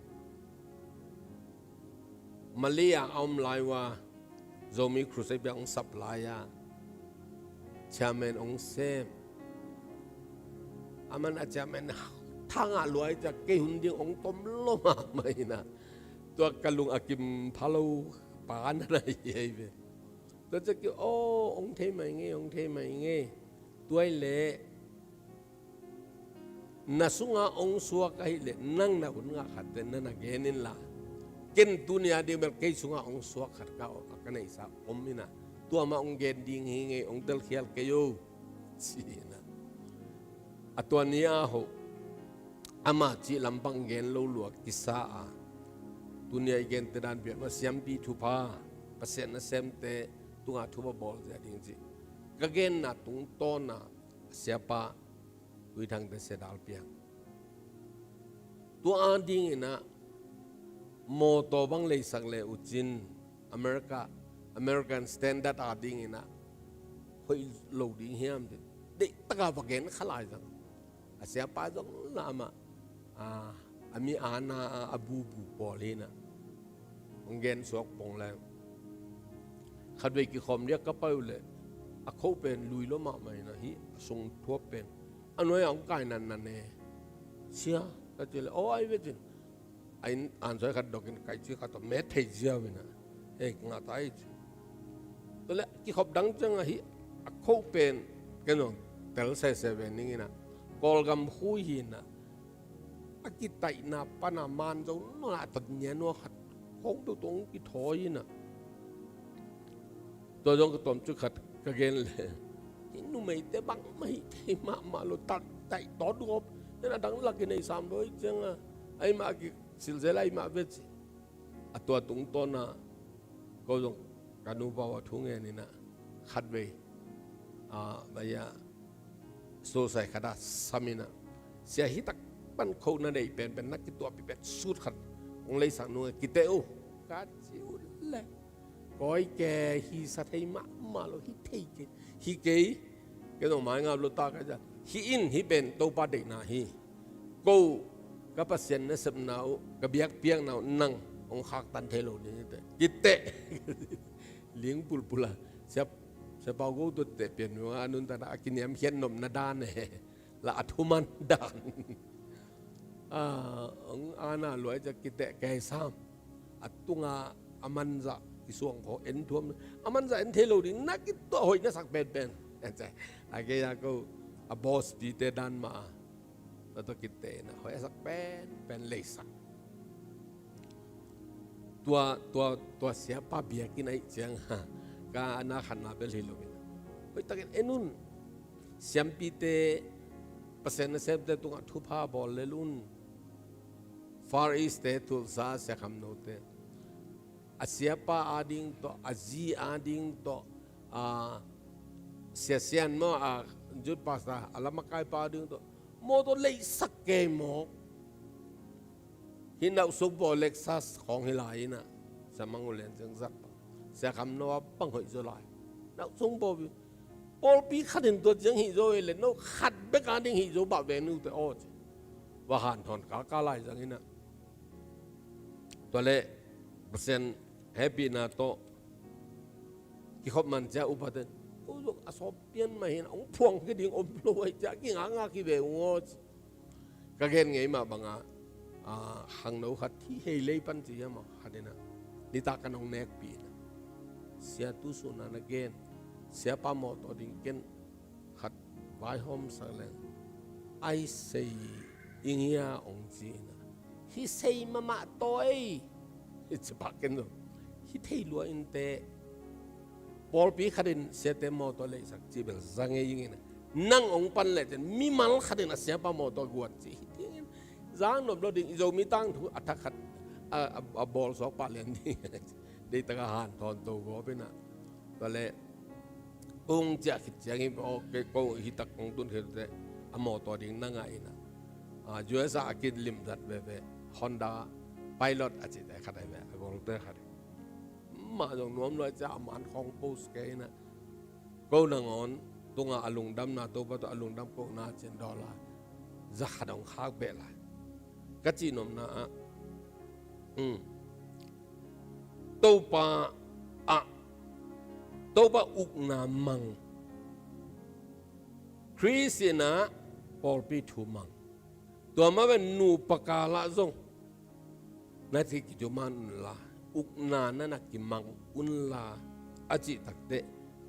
Malay ah a om lai uh a, Zomi Crusade biak hong sap lai-a chairman hong sem. Aman a chairman tha ngah lua ahih ciang kei hun ding hong tom lua mahmah in ah, tua ka lung a kim pha lo pa na na hi ahi ve. Tua ciang kei, "Aw, hong thei mai ing ei, hong thei mai ing ei. Tua ahih leh na sungah hong suak ahih leh nang na hun ngah khat teh na na gen in la, ken tuni a ding bel kei sungah hong suak khat ka, ka neihsa om in ah, tua mah hong gen ding hi ing ei, hong telkhial kei o," ci in ah. A tua ni a hoh ama cih lampang gen lo lua kisa a, tuni a i gente dan biakna siampi thupha, Pasian nasemte tungah thupha bawl zia ding cih ka genna tungtawn a, siapa Tuithangte Sia Dal Piang. Tua a ding in ah mawtaw bang leisak le uh cin, America, American standard a ding in ah hoih lo ding hiam cin, deih taka va gen kha lai zang. A siapa zong la amah, a, a mi ana a, a bubu pawl hi in ah hong gen suak pong leng. Khatvei kikhawm diak ka pai uh leh a khoh pen lui lua mahmah in ah, hih a sung thuap pen a nuai ah hong kai nannan e. "Sia," ka cih leh, "Aw, ahi ve," cin. A inn ansoi khat dok in, kai ci khat tawh met thei ziau in ah, "Hei, ngah ta ei," ci. Tua leh kikhop dang ciang ah hih a khoh pen ken zong tel sese ve ning in ah, Kawlgam khui hi in ah, a kitaihna pan a man zo nawn a, a tot nia nua khat khawng peuh tawh hong kithawi in ah, tua zong ka tawmcik khat ka gen leh, "Hih numeite bangmah hih thei mahmah lo, tak taih tawt gawp. Ina dang lak i nei sam lo i cianga, ai mah a kisilsel ai mah ve ci. A tua tungtawna ko zong ka nupa uh a thu ngen ina khatvei, a, bai a, sosai khat a sam ina, sia hi tak pan kho na neih penpen na kituahpih pen sut khat hong leisak nung a kite uh ka ci uh le. Koi ke hi sa thei mahmah lo, hi thei kei, hi kei. Kei zong mai ngap lo ta ka ci a, hi in, hi pen Topa deihna hi. Ko ka Pasian nasepna uh, ka biakpiakna uh nang hong khaktan thei lo ding hi te. Kiteh. Ling pulpul a. Sia, Sia Pau Go tu teh pian nung a nuntakna a kiniamkhiat nopna dan e. La a thuman dan. A, hong ana luai cia kiteh kei sam. A tunga a manzah kisuang kho en thuam. A manzah en thei lo ding na kituah hoih na sak penpen. A kei a ko a boss pite dan mah a. Tua tua kiteh na hoih a sak penpen leisak. Tua, tua, tua siapa biakinn ahih ciang, ha, ka na khatna bel hi lo in. Hoih takin en un. Siampite, Pasian nasemte tungah thupha bawl lel un. Far East te, Tulsa, Sia Kham No te. A siapa ading tawh, a zi ading tawh, a, Sia Sian maw, a, youth pastor, a lamakaipa ading tawh. Maw tawh leisak kei maw. Hi nauh sung pawl Lexus khawng hi lai ina, Sia Mang U Lian Ciang zat bang, Sia Kham No a bang hoih zaw lai. Nauh sung pawl pi, pawlpi khat in tua ciang hih zaw hi le, no khat bek a ding hih zaw bah ve nu te aw ci. Va hanthawn kaka lai zang ina. Tua le, Pasian hehpihna tawh kikhop man cia upa ten, ko zong a sawm pian mah hi na, hong phuang kei ding om lo ai cia, kingakngak hi ve ung aw ci. Ka gen ngei mah banga, a, khangno khat thi hei lei pan ci hiam a khat ina. Nitak kan hong nekpih ina. Sia tu suna na gen. Siapa mawtaw ding ken khat vaihawm sak leng. Ai sei ing hia hong ci ina. Hi sei mahmah tawi. Hi ci pak ken zong. Hi thei lua in teh. Pawlpi khat in siate mawtaw leisak cih bel za ngei ing ina. Nang hong pan leh ten mimal khat in a siapa mawtaw guan cih hi ding in. Zang nop lo ding i Zomi tangthu a thak khat a, a, a bawl suak pah lian ding. Deih taka hanthawn to gawp ina. Tua le kung ciah khit ciang hi, aw, kei ko hi tak kong tun khit teh a mawtaw ding na ngah ina. A, U S a a kin lim zat veve Honda Pilot a cihte khat ai ve, a golte khat. Mah zong nuam luai cia a man khawng post kei ina. Ko nangawn tunga a lungdamna Topa tawh a lungdam kohna cin dollar za khat hong khak beh lai. Ka cih nopna ah, um, Topa ah, Topa ukna mang. Khrist ina pawlpi thu mang. Tua mah bang nupa kal ah zong na thei kiduman unla, ukna na na kimang unla, a cih takteh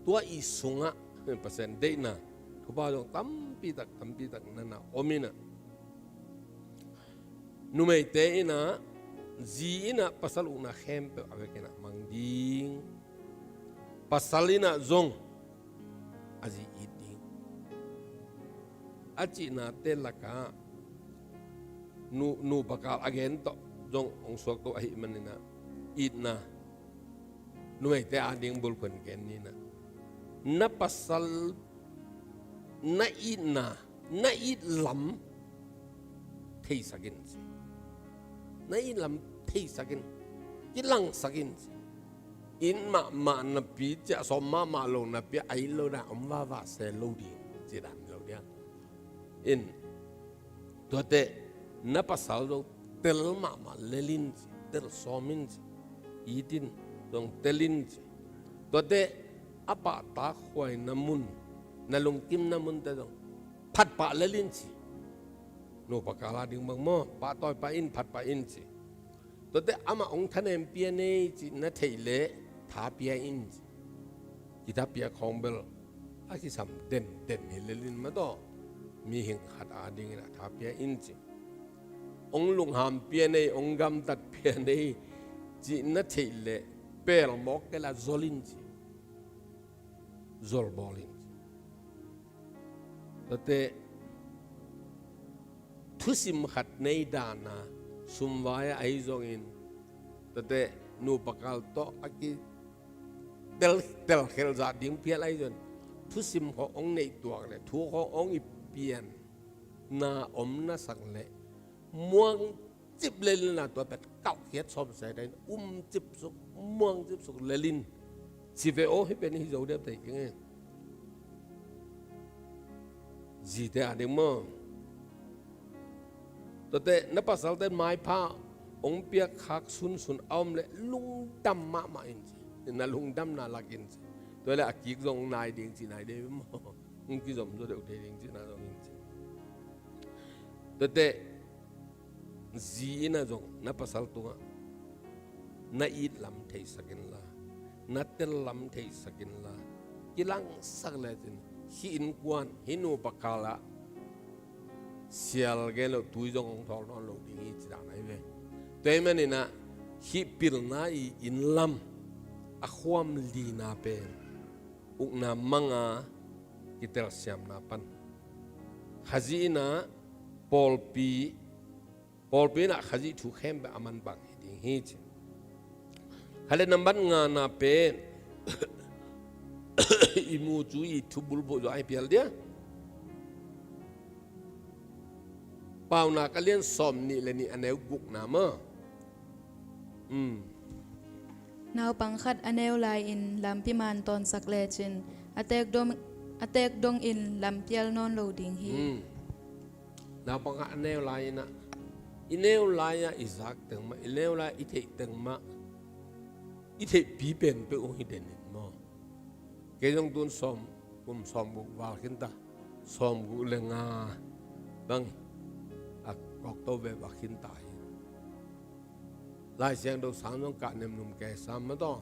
tua i sungah Pasian deihna thupha zong tampi tak, tampi tak na na om ina. Numeite ina, zi ina pasal ukna khempeuh a vekin a mang ding. Pasal ina zong a zi it ding. A cihnate lakah nu, nupa kal a gen tawh zong hong suak to ahih man ina, itna. Numeite ading bulphuh in gen ni ina. Na pasal, na itna, na it lam theisak in ci. Na it lam theisak in, kilangsak in ci. It mahmah napi, ciah sawm mahmah lo napi, a it lo dan om vava se lo ding, ci dan lo ding. In, tuate na pasal zong tel mahmah lel in ci, tel sawm in ci, it in zong tel in ci. Tuate a pahtakhuaina mun, na lungkimna munte zong phatpah lel in ci. Nupa kal a ding bang maw, pahtawi pah in, phatpah in ci. Tuate amah hong thanem pia nei cih na theih leh tha pia in ci. Kitha pia khawng bel a kisam denden hi lel in mah tawh, mihing khat adingin a tha pia in ci. Hong lungham pia nei, hong gamtat pia nei cih na theih leh pel mawk kei la zol in ci. Zol bawl in ci. Tuate thusim khat nei dana, sumvai ah ahi zongin, tate nupa kal tawh a ki tel, telkhelh zah ding phial ahi zongin, thusim khawng hong neih tuak le thu khawng hong i pianna om na sak le, muang cip le lina tua pet kauhkhiat sawm se dain um cip suk, muang cip suk le lin. Ci ve aw, hi pen hi zo dep tei keng e. Zite a ding maw? Tuate na pasalte maipha hong piak khak sunsun a om le lungdam mahmah in ci. Na lungdamna lak in ci. Tua le a kik zong nai ding ci nai ding maw? Hong kizom zo deuh thei ding ci na zong in ci. Tuate zi in a zong na pasal tungah na it lam theisak inla, na tel lam theisak inla, kilangsak lecin hih innkuan, hih nupa kal ah sial gen loh tui zong hong thawl nawn lo ding hi ci dan ahi ve. Tua ahih manin ah hih pilna i inn lam a khuam lina pen ukna manga kitelsiamna pan Khazih in ah pawlpi, pawlpi in ah Khazih thu khempeuh a manbang hi ding hi ci. Khale nambat ngana pen i mu cu i thu bulphuh zong ahi pial dia. Paunak a lian sawm nih le nih a neu gukna maw? Um. Naupang khat a neu lai-in lampi man tawnsak lecin a teek dong, a teek dongin lampial nawn lo ding hi. Um. Naupang khat a neu lai-in ah, i neu lai-ah i zak teng mah, i neu lai-ah i theih teng mah, i theihpi pen peuh uh hi den in maw? Kei zong tun sawm, kum sawm guk val khin ta, sawm guk le nga bang a kawkto ve va khin ta hi. Lai Siangtho sang zong kah nemnum kei sam mah tawh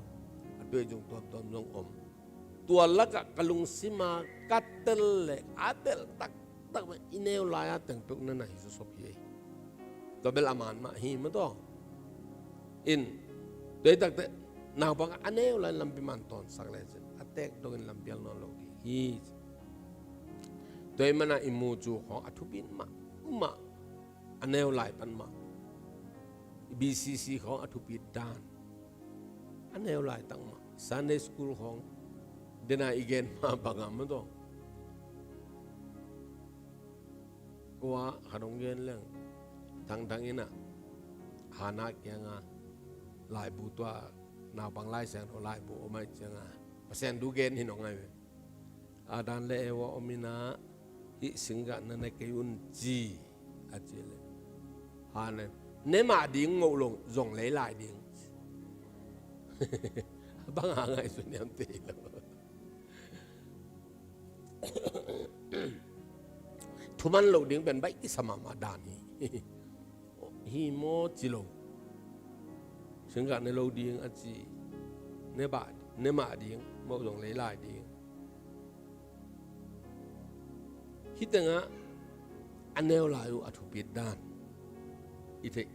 a tuai zong tuamtuam zong om. Tua lakah ka lungsima ka tel le a belh taktak mah i neu lai-a teng peuh na na hi sawsop hi. Tua bel a man mah hi mah tawh. In, tua hi takte naupang a neu lai lampi man tawnsak lecin a teek dongin lampial nawn lo ding hi. Tua hi mana i mu cu khawng a thupi mahmah, a neu lai pan mah. B C C khawng a thupi dan a neu lai tak mah. Sunday school khawng dena i gen mah bangah mah tawh. Kua khat hong gen leng, thangthang in ah Hana kianga laibu tua, naupang Lai Siangtho laibu om ahih cianga Pasian thu gen hi nong ngai ve. Adam le Eva om in ah hih singgah na ne kei un ci a ci le, Hana in ne mah ding, moh lo zong lei lai ding. Bang a ngaihsun hiam thei lo. Thuman loh ding pen baih kisa mahmah dan hi. Hi maw ci lo. Singgah ne lo ding a ci. Ne bah, ne mah ding, moh zong lei lai ding. Hih tengah a neu lai uh a thupit dan i theih.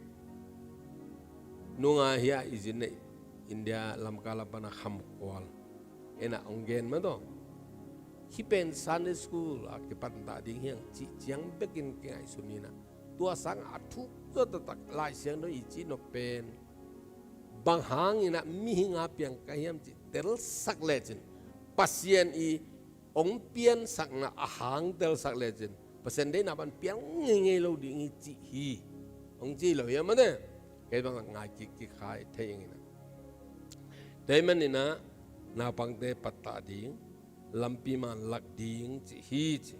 Nunga hi a i zin neih India lamka lam pana khamkual en ah hong gen mah tawh. Hih pen Sunday school a kipan ta ding hiang cih ciang bekin kingaihsun in ah, tua sangah a thuk zaw taktak Lai Siangtho i cih nop pen bang hangin ah mihing a piang ka hiam cih telsak lecin, Pasian i hong piansakna a hang telsak lecin Pasian deihna pan piang ngeingei lo ding hi cih hi. Hong ci lo hiam mate? Kei bang ngai kikkik khai thei ing in ah. Tua ahih manin ah naupangte pattah ding, lampi man lak ding cih hi ci.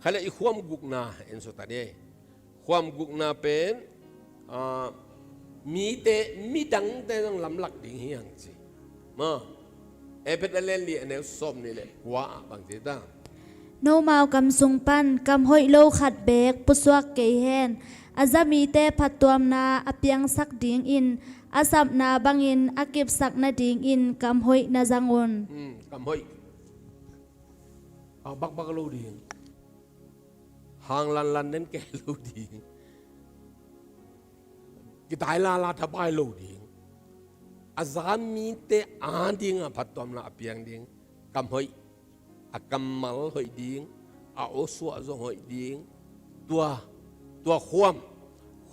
Khaleh i khuam gukna en sawt ta ni. Khuam gukna pen, ah, mite, midangte zong lamlak ding hi hang ci. Maw? Efesa a lian li a neu sawm nih le kua ah bang ci ta? Nomau kam sung pan kam hoih lo khat beek pusuak kei hen. A za mite phattuamna a piangsak dingin, a sapna bangin a kipsak nadingin kam hoih na zang un. Hmm, kam hoih. A bakbak lo ding. Hang lanlan den kei lo ding. Kitai lala thapai lo ding. A za mite adingah phattuamna a piang ding. Kam hoih. A kammal hoih ding. A awsuah zong hoih ding. Tua Tua khuam,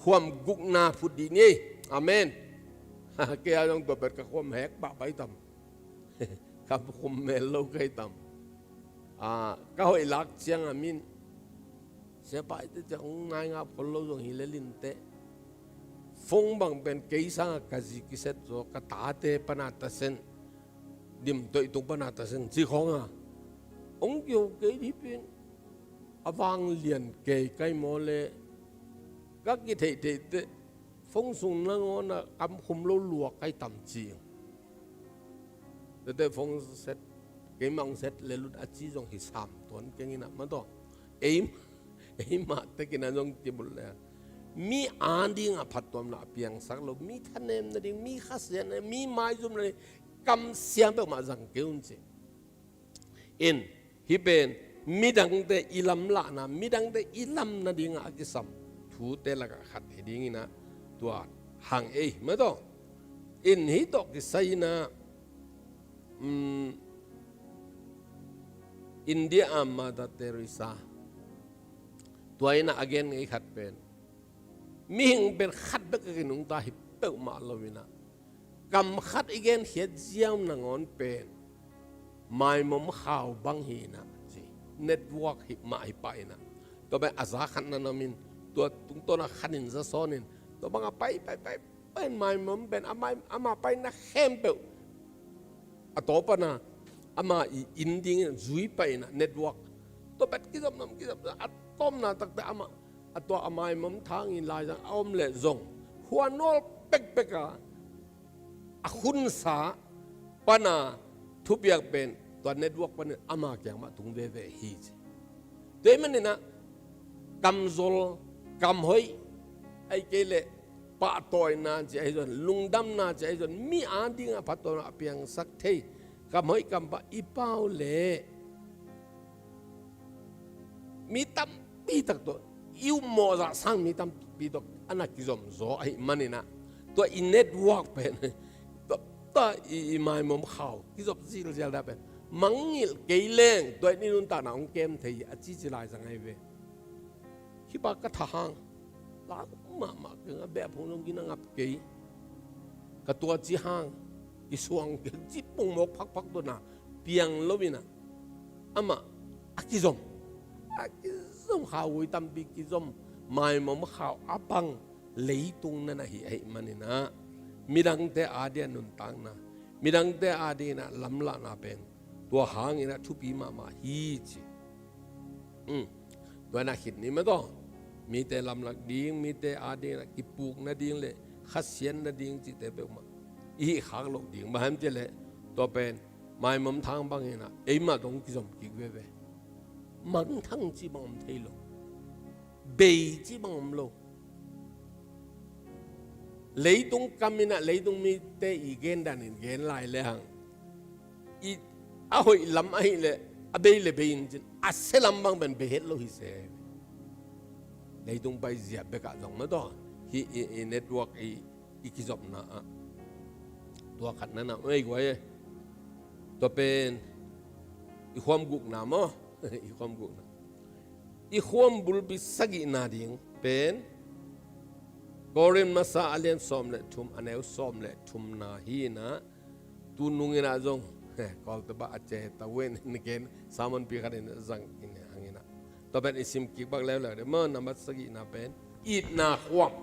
khuam gukna phut dih ni. Amen. Kei a zong tua pen ka khuam hek pah pai tam. Ka khuam mel lo kai tam. Ah, ka hoih lak ciang a min, siapa ite ciang hong nai ngap khol lo zong hi le lin teh. Phone bang pen kei sanga ka zi kiset zaw, ka tate pana ta sen, dim toih tung pana ta sen ci khong a. Hong kio kei dih pen a vang lian kei kai maw le, ka kitheihtheih teh phone sung nangawn a kam khum lo lua kai tam ci. Tete phone set, keimah hong set le lut a ci zong hi sam tuan keng in a ma tawh. Ei, eimah tekin a zong kibulh le, mi ading a phattuamna a piangsak lo, mi thanem nading, mi khasiat na, mi maizum nading, kamsiam peuhmah zang kei un ci. In, hih pen midangte i lamlahna, midangte i lam nadinga a kisam thute lakah khat hi dingin a, tua hang ei, ma tawh. In, hih tawh kisai in a, um, India a Mother Teresa, tua in a a gen ngei khat pen, mihing pen khat bek a kinungta hi peuhmah lo in a, kam khat i genkhiat ziau nangawn pen maimom khau bang hi in a, ci. Network hi mah hi pah in a, tua pen a za khat na nam in, tua tungtawn a khat in za sawn in, tua bang a pai, pai, pai, pai, maimom pen a mai, ama paina khempeuh a tawpna, ama i inn dingin zui pah in a, network. Tua pen kizom nam, kizom nam, a tawpna takte ama, a tua a maimom thangin laizang a om leh zong, khua nawl pekpek a, a khunsa pana thupiak pen tua network panin ama kiang mah tung veve hi ci. Tua ahih manin a, kamzol, kamhoih, ahih kei leh pahtawina ci ahi zong, lungdamna ci ahi zong, mi ading a phattuamna a piangsak thei kamhoih kampah i pau leh, mi tampi tak tawh, i upmawh zah sang mi tampi tawh a na kizom zaw ahih manin a, tua i network pen, tua, tua i, i maimom khau kizop zilzial dah pen, mangngilh kei leng tua i nuntakna hong kem thei hi a cici laizang ahi ve. Hih pa ka tha hang, lak mahmah keng a, beh phung zong gina ngap kei. Ka tua ci hang, i suang kei ci pungmawk phakphak tawh na, piang lo in a, amah a kizom, a kizom, khau gui tampi kizom, maimom khau a pang leitung na na hi ahih manin a, midangte ading a nuntakna, midangte ading a lamlahna pen tua hangin a thupi mahmah hi ci. Um, tua in a khit ni ma tawh, mite lamlak ding, mite ading a kipuk nading le khasiat nading cihte peuhmah i hih khak loh ding. Bang hiam cih leh, tua pen maimom thang bangin a, eimah dong kizom kik veve. Mangthang cih bang om thei lo. Bei cih bang om lo. Leitung kam in a, leitung mite i gen danin gen lai le hang, i a hoih lam ahih leh a bei le bei in cin, a sia lam bang pen bei het lo hi se. Leitung paizia bekah zong ma tawh, hih i, i network i, i kizopna ah, tua khat na na, ei guai e. Tua pen i khuam gukna maw? I khuam gukna. I khuam bulpi sagihna ding pen Korin masa a lian sawm le thum, a neu sawm le thumna hi in a, tu nung in a zong, he, Kawlte bah a ce ta wen in ken, sermon pi khat in zang in hang in a. Tua pen i sim kik bak leuleu ding maw, nambat sagihna pen itna khuam.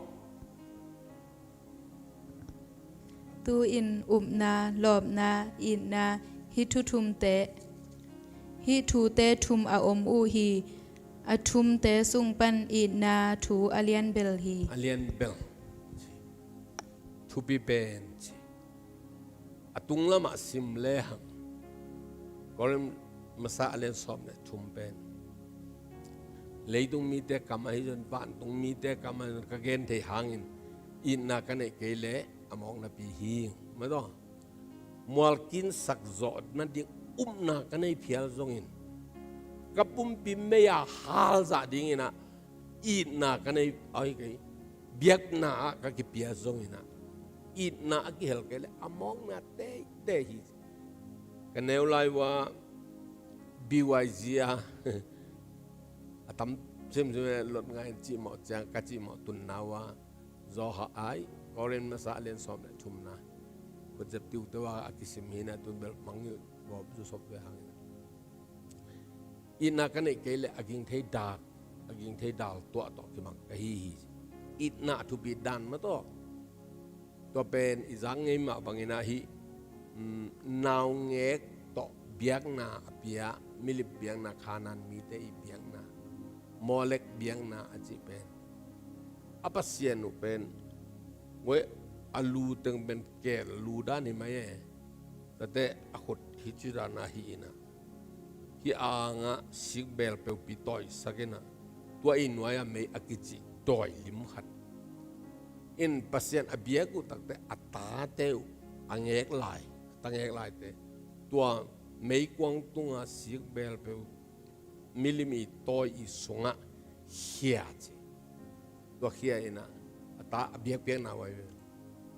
Tu-in upna, lawpna, itna, hih thu thumte, hih thute thum a om uh hi. A thumte sung pan itna thu a lianbel hi. A lianbel. Thupi pen ci. A tunglamah sim lehang, Korin masa a lian sawm le thum pen, leitung mite kam ahi zong, vantung mite kam ahi zong, ka gen thei hangin itna ka neih kei leh a mawknapi hi. Ma tawh, mualkinsak zawh nading upna ka nei phial zongin, ka pumpi mei-a halzah dingin a, itna ka nei, ahi kei, biakna ah ka kipia zongin a, itna a kihel kei leh a mawkna teitei hi. Ka neu lai uh a B Y Z a, a tam Simsim le lot ngai in cihmawh ciang ka cihmawh tunna uh a, Johan ai, Korin masa a lian sawm le thumna. Khutzep tiuteu a a kisim hi na, tun bel mangngilh gawp zusop ve hangin. Itna ka neih kei leh a ging thei dak, a ging thei dal tuah tawh kimang ka hi hi. Itna a thupi dan mah tawh. Tua pen i zak ngei mah bangin ah hih, mm, naungek tawh biakna a pia, milim biakna, Khanaan mite i biakna, Molek biakna a cih pen. A Pasian uh pen, ngoi a lu teng pen kel lu dan hi mai e. Tate a khut hi ci dan a hi in ah. Hih angah sikbeel peupi tawisak in ah, tua i nuai-ah mei a kicih dawi lim khat in Pasian a biak uh takte a tate uh a ngek lai, a ta ngek laite, tua meikuang tunga sikbeel peu milim i tawi i sungah khia ci. Tua khia in ah, a ta a biakpiakna uh ahi ve.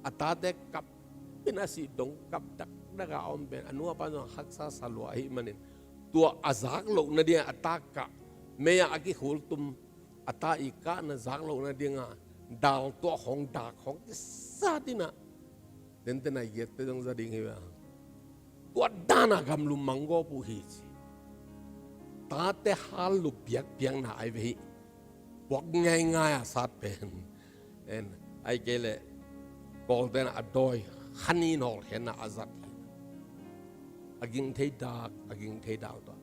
A tate kap in a sih dong kap dakdak a om pen, a nu a pa zong haksa sa lua ahih manin, tua a zak loh nading a ta kah, mei-ah a kikhul tum, a ta i kahna zak loh nading a dal tuah hong dak hong kisat in ah, tenten a i giatte zong za ding hi ve. Tua dan a gamlum mang gawp uh hi ci. Tate hal lup biakpiakna ahi ve hih. Puak ngaingai a sat pen. En, ahih kei leh Kawlte'n a dawi khan in hawlkhiatna a zat hi. A ging thei dak, a ging thei dal tuah.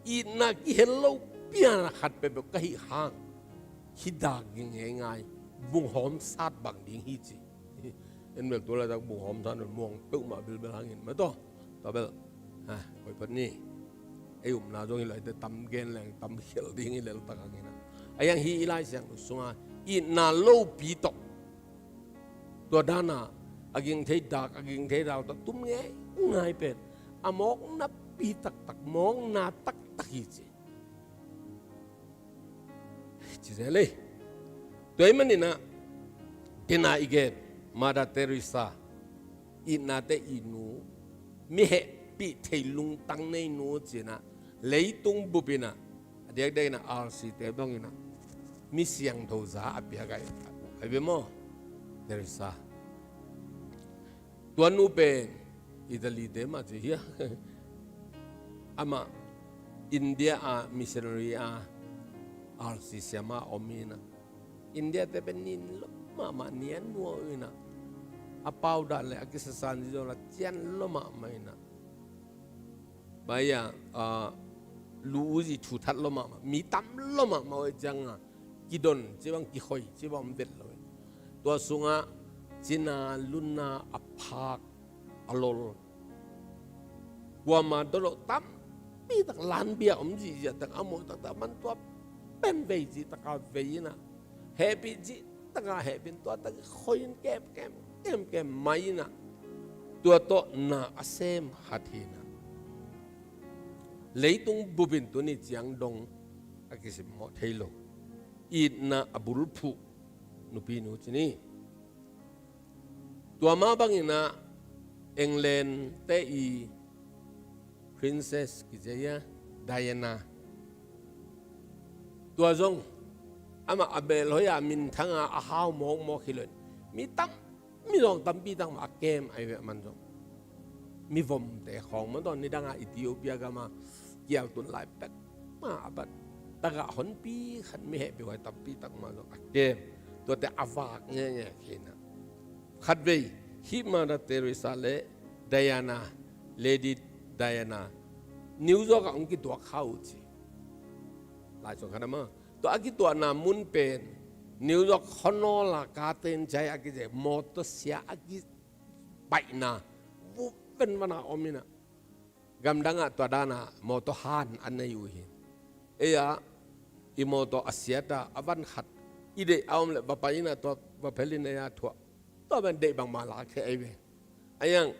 Itna kihel lo pian a khat peuhpeuh ka hih hang, hih dak ging ngaingai, bunghawm sat bang ding hi ci. En bel tu laitak bunghawm sat muang peuhmah bilbel hangin mah tawh. Tua bel, ha, koi phat ni. Ei upna zong hi lo, eite tam gen leng tam khial ding hi lel tak hangin ah. A hiang hi i Lai Siangtho sunga itna lopi tawh, tua dan a a ging thei dak, a ging thei dal tawh tum ngaingai pen a mawkna pi taktak, mawkna taktak hi ci. Ci zel ei. Tua ahih manin ah, dena i gen Mother Teresa, itnate i nu, mi hehpih thei lungtang nei nu ci-in ah, leitung bup in ah, a diakdiak in ah R C te bang in ah, mi siangtho za a piak ahi, ahi ve maw, Teresa. Tua nu pen Italy te mah ci hi a. Amah India ah missionary a, R C siam a om in ah, India te pen nin lua mahmah, ni a nua uh in ah, a pau dan le a kisasan zi zong la cian lua mahmah in ah, bai a, ah, lu uh zi thu that lua mahmah, mi tam lua mahmah uh ciang a, kidon ci bang, kikhoi ci bang om vet lo. Tua sungah cina luna a phak a lol. Kuama dolo tampi tak lanbia om zihziah tak a muh taktak man tua pen vei zih taka vei in ah, hehpih zih taka hehpih in tua tak khoi in kemkem, kemkem mai in ah, tua tawh na a sem khat hi in ah. Leitung bup in tuni ciang dong a kisimmawh thei lo, itna a bulphuh nupi nu ci ni. Tua mah bang in ah England te i princess kici a, Diana. Tua zong amah a belhoi a minthang a, a hau mawkmawk hi lo in, mi tam mi zong tampi tak mah a kem ahi ve, aman zong. Mi vomte khawng mah tawh nidang a Ethiopia gam a kial tun lai pek mah a bat. Taka honpi khat mi hehpih huai tampi tak mah zong a kem. Tuate a vak ngekngek hi in ah. Khatvei hih Mother Teresa le Diana, Lady Diana, New York ah hong kituak kha uh ci. Lai sung khat a mah. Tua a kituahna mun pen New York khuanawl a Garden State a kici, mawtaw sia a kipaihna vuh ven van a om in ah, gamdang ah tua dan a mawtaw han a nei uh hi. Ei ah i mawtaw a siat a, a van khat i deih a om leh va pai in ah, tua va phel in ei ah thuah. Tua pen deih bangmah lak thei ahi ve. A hiang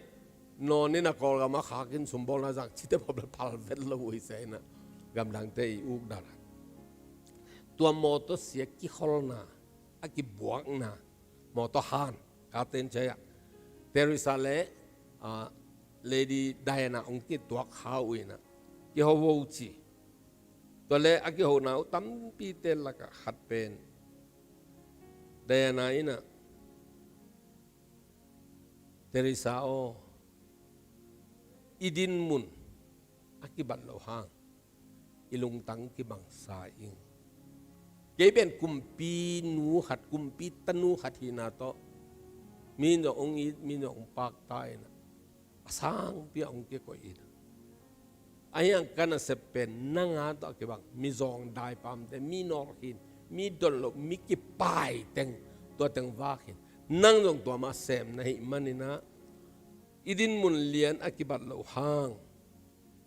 nawn in a Kawlgam a khak in sumbawlna zang cite pawh bel phal vet lo uh hi sia in ah, gamdangte i uk dan a. Tua mawtaw sia kikholna, a kibuakna, mawtaw han, Garden State ah Teresa le, ah, Lady Diana hong kituak kha uh in ah, kiho vo ci. Tua le a kihona uh tampite lakah khat pen Diana in ah, "Teresa aw, i din mun a kibat loh hang i lungtang kibangsa ing. Kei pen kumpi nu khat, kumpi tanu khat hihna tawh mi in zong hong it, mi in zong hong pakta in ah, a sangpi ah hong kikoih in ah, ahi hang ka nasep pen nang a tawh a kibang mi zawngdai pamte, mi nawlkhin, mi don loh, mi kipai teng, tua teng vak hi in. Nang zong tua mah sem na hih manin ah, i din mun lian a kibat loh hang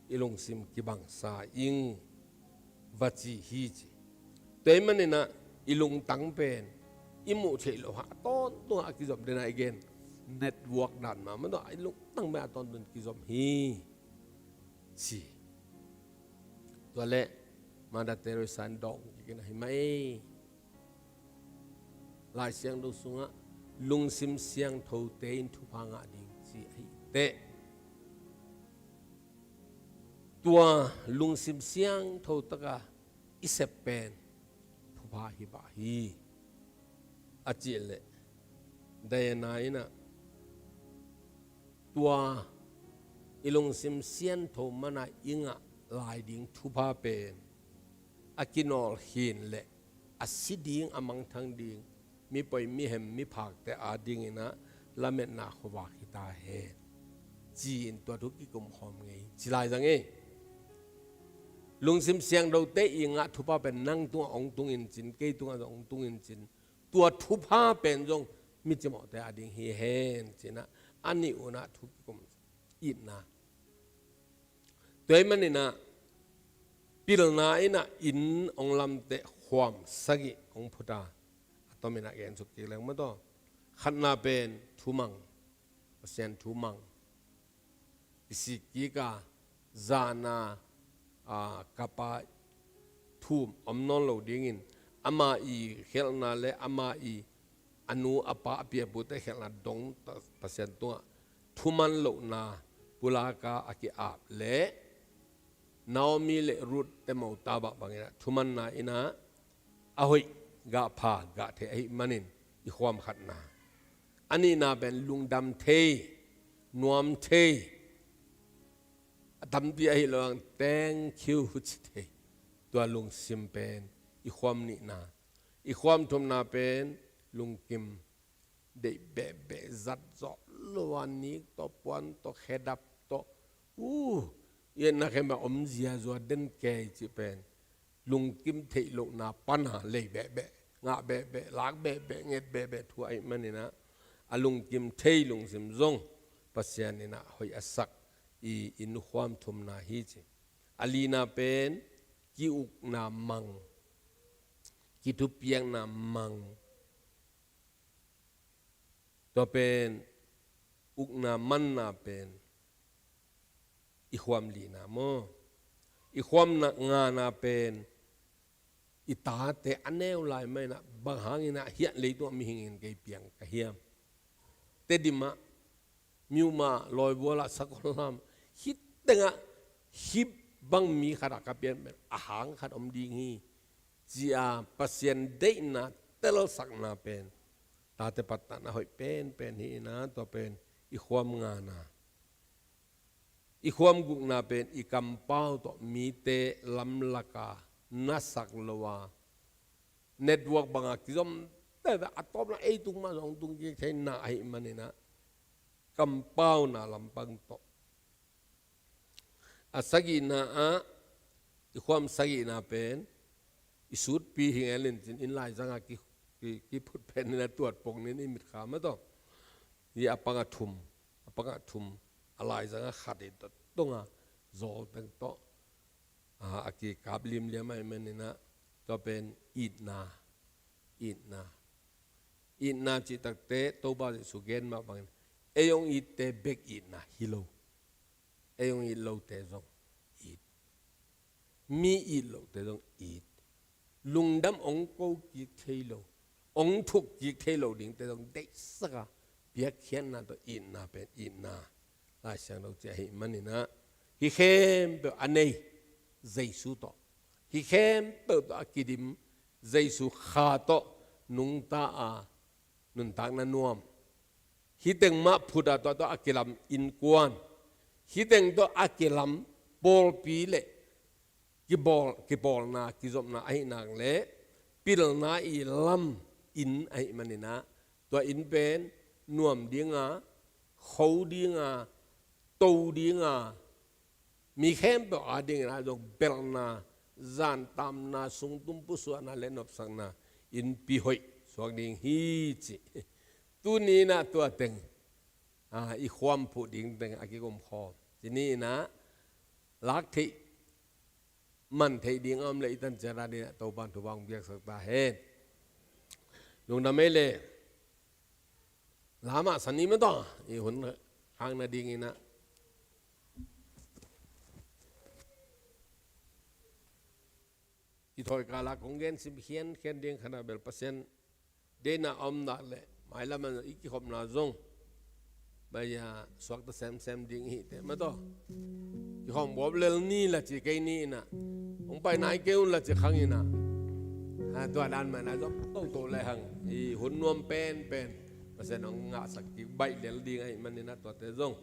i lungsim kibangsa ing," va ci hi ci. Tua ahih manin ah i lungtang pen i muh theih loh hang a tawntung a kizom, den a i gen network dan mahmah tawh i lungtang pen a tawntung kizom hi ci. Tua le Mother Teresa in dawng kik in ah, "Hi mah ei, Lai Siangtho sungah lungsim siangthote in thupha ngah ding ci ahi teh, tua lungsim siangtho taka i sep pen thupha hi pah hi," a cih leh, Diana in ah, "Tua i lungsim siangtho man a i ngah lai ding thupha pen a kinawlkhin leh a si ding, a mangthang ding mi poi, mi hem, mi phakte adingin ah lametna khuavak hi ta hen," ci-in tua thu kikum khawm ngei ci lai zang ei. Lungsim siangthote i ngah thupha pen nang tungah hong tung in cin, kei tungah zong hong tung in cin, tua thupha pen zong mi cimawhte ading hi hen ci-in ah, a nih un ah thu kikum, itna. Tua ahih manin ah pilna in ah inn hong lamteh khuam sagih hong phut a, a tomin ah gensuk kik leng maw taw. Khatna pen thumang, Pasian thumang. I sik kik a, zan a, a, kap a, thum om nawn lo dingin, ama i khialhna le ama i a nu a pa a pi a pute khialhna dong ta, Pasian tungah thuman lohna pulak a a ki-ap leh, Naomi le Ruth te mawhta bah bangin ah thumanna in ah a hoih, gah pha, gah thei ahih manin i khuam khatna. A nihna pen lungdam thei, nuam thei, a tampi ahi lo hang thank you ci thei, tua lungsim pen i khuam nihna. I khuam thumna pen lungkim deih behbeh, zat zawh lo a, nik tawh, puan tawh, khedap tawh, uh, i etna khem a om ziazua den kei cih pen lungkim theih lohna pan a lei behbeh, ngah behbeh, lak behbeh, nget behbeh thu ahih manin ah, a lungkim thei lungsim zong Pasian in ah hoih a sak i, i nu khuam thumna hi ci. A lina pen ki-ukna mang, kithupiakna mang. Tua pen ukna manna pen i khuam lina maw. I khuam na, ngana pen i tate a neu lai mah in ah, bang hangin ah hiah leitungah mihing in kei piang ka hiam? Tedim ah, Myanmar, Lawibual ah, Sakollam, hih tengah hih bang mi khat a ka pian pen a hang khat om ding hi, ci-a Pasian deihna telsakna pen tate patna a hoih penpen hi in ah, tua pen i khuam ngana. I khuam gukna pen i kampau tawh mite lamlaka na sak lo a, network banga kizom teve, a tawpna ei tung mah zong tung kik theina ahih manin ah, kampauna lampang tawh. A sagihna ah, i khuam sagihna pen i sutpi hi ngel in cin, inn laizang a ki, ki, kiphut pen in a tuat pong nin i mitkha mah tawh. Hi a pang a thum, a pang a thum, a laizang a khat i tawh tung a, zawl teng tawh, a, a kikap limliam ahih manin ah, tua pen itna, itna. Itna cih takte Topa Jesu gen mah bangin, ei hong itte bek itna hi lo. Ei hong it lote zong it. Mi it lohte zong it. Lungdam hong ko kik thei lo, hong thuk kik thei lo dingte zong deihsak a, piakkhiatna tawh itna pen itna. Lai Siangtho ci ahih manin ah, hih khempeuh a nei Jesu tawh, Hih khempeuh tawh a kidim Jesu Kha tawh nungta a nuntakna nuam. Hih teng mah phut a tua tawh a kilam innkuan. Hih teng tawh a kilam pawlpi le kibawl, kipawlna, kizopna ahih nak leh pilna i lam inn ahih manin ah, tua inn pen nuam ding a, kho ding a, to ding a, mi khempeuh a dingin ah zong belhna, zantamna, sungtum pusuahna le nopsakna innpi hoih suak ding hi ci. Tuni in ah tua teng, a, i khuam phuh ding teng a kikum khawm. Ci ni in ah lak theih, man theih ding a om leh i tan ciat a ding ah Topa'n thupha hong piaksak ta hen. Lungdam ei le. La mah san ni maw taw, i hun khakna ding in ah. I thawi kal a kong gen sim khiankhian ding khat ah bel Pasian deihna a om nak leh mailam ah i kikhopna zong bai a suakta semsem ding i hi teh maw taw. Kikhawm buap lel ni la ci kei ni in ah, hong pai nai kei un la ci khang in ah. Ha, tua dan mah na zong toto le hang i hun nuam penpen Pasian hong ngahsak kik baih lel ding ahih manin ah tuate zong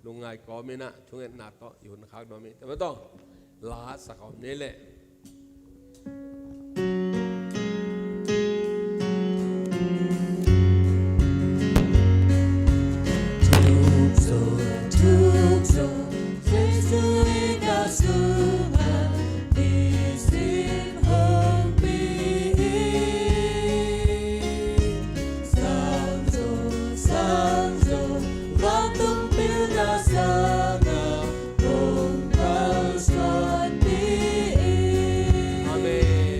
lungngai kawm in ah thungetna tawh i hun khak nuam hi teh maw taw. La sa kawm ni leh. Amen.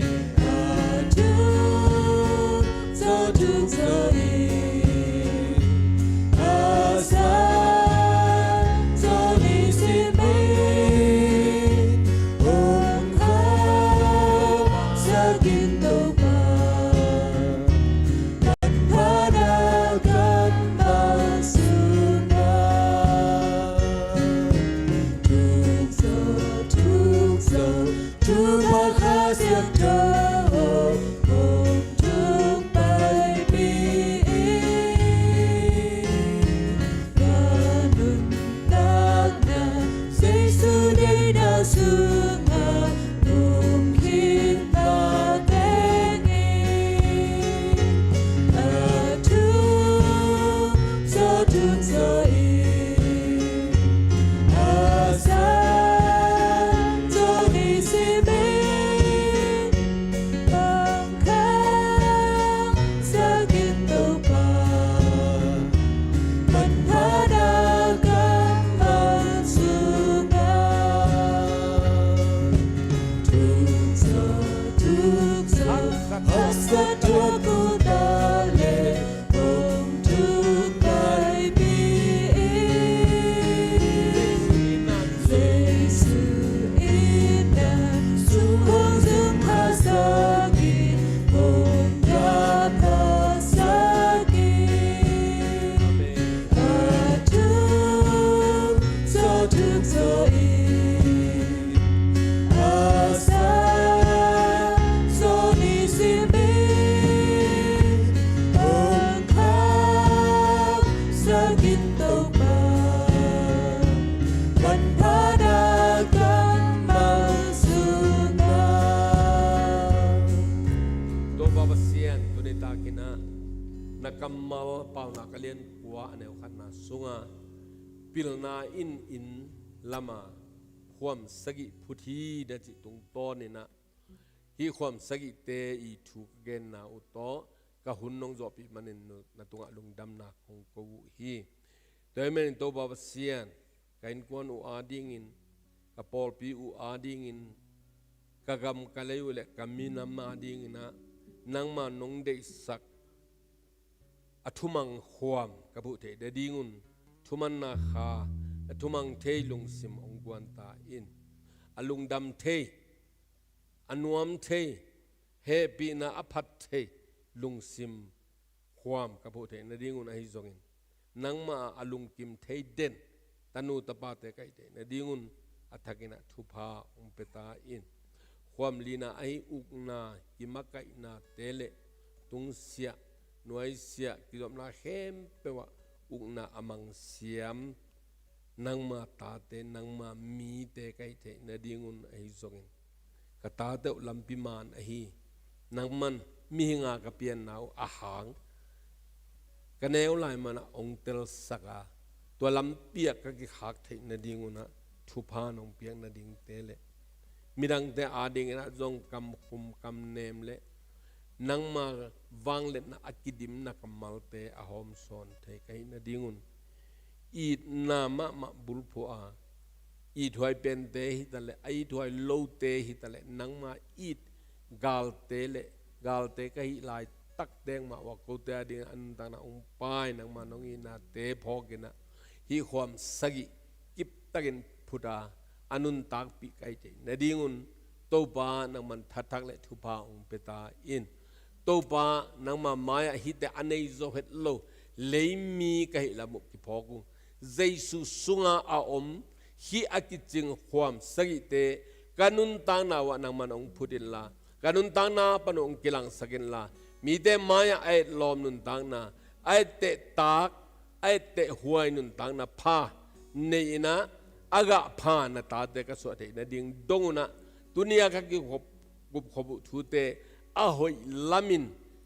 Topa Pasian, tuni takin ah na kammal Paunak a lian kua a neu khatna sungah pilna in inn lam ah khuam sagih phut hi na cih tungtawn in ah, hih khuam sagihte i thu ka genna uh tawh ka hun nong zawhpih manin na tungah lungdamna kong ko uh hi. Tua ahih manin Topa Pasian, ka innkuan uh adingin, ka pawlpi uh adingin, ka gam ka lei uh le ka minam adingin ah nangma nong deihsak a thumang khuam ka phuh theih nadingun, thumanna kha a thumang thei lungsim hong guan ta in. A lungdam thei, a nuam thei, hehpihna a phat thei lungsim khuam ka phuh theih nadingun ahi zongin, nangmah a lungkim thei den tanu tapate ka hih theih nadingun a thakin ah thupha hong pia ta in. khuam lina ahi ukna, kimakaihna te le tungsiah, nuaisiah, kizopna khempeuh ah ukna a mangsiam nangma tate, nangma mite ka hih theih nadingun ahi zongin, ka tate uh lampi man ahi, nangman mihinga ka pianna uh a hang ka neu lai manah hong telsak a, tua lampi ah ka kikhak theih nadingunah thupha nong piak nadingte le midangte adinginah zong kamkhum kamnem le nangma vangliatna a kidimna kammalte a hawmsawn thei ka hih nadingun, itna mahmah bulphuh a, ithuai pente hitaleh, a ithuai lote hitaleh, nangma it galte le galte ka hih laitak teng mah uh a, kote adingin a nuntakna hong pai, nangma nong itnate phawkinah hih khuam sagih kiptakin phuta a nuntakpih ka hih theih nadingun, Topa, nangman thathak le thupha hong pia ta in. Topa, nangma mai-ah hihte a nei zo het lo leimi ka hih lam uh kiphawk uh. Jesu sunga a om hih a kicing khuam sagihte ka nuntakna uh ah nangman hong phut inla, ka nuntakna pan uh hong kilangsak inla, mite mai-ah a etlawm nuntakna, a ettehtak, a ettehhuai nuntakna pha nei inah, a gah pha na tate ka suah theih nading dong unah, tuni-a ka kikup, kupkhop uh thute a hoih lamin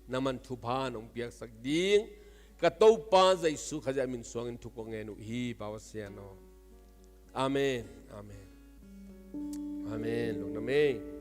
nangman thupha nong piaksak ding ka Topa Jesu Khazih min suangin thu kong ngen uh hi, Pa Pasian aw. Amen. Amen. Amen. Lungdam ei.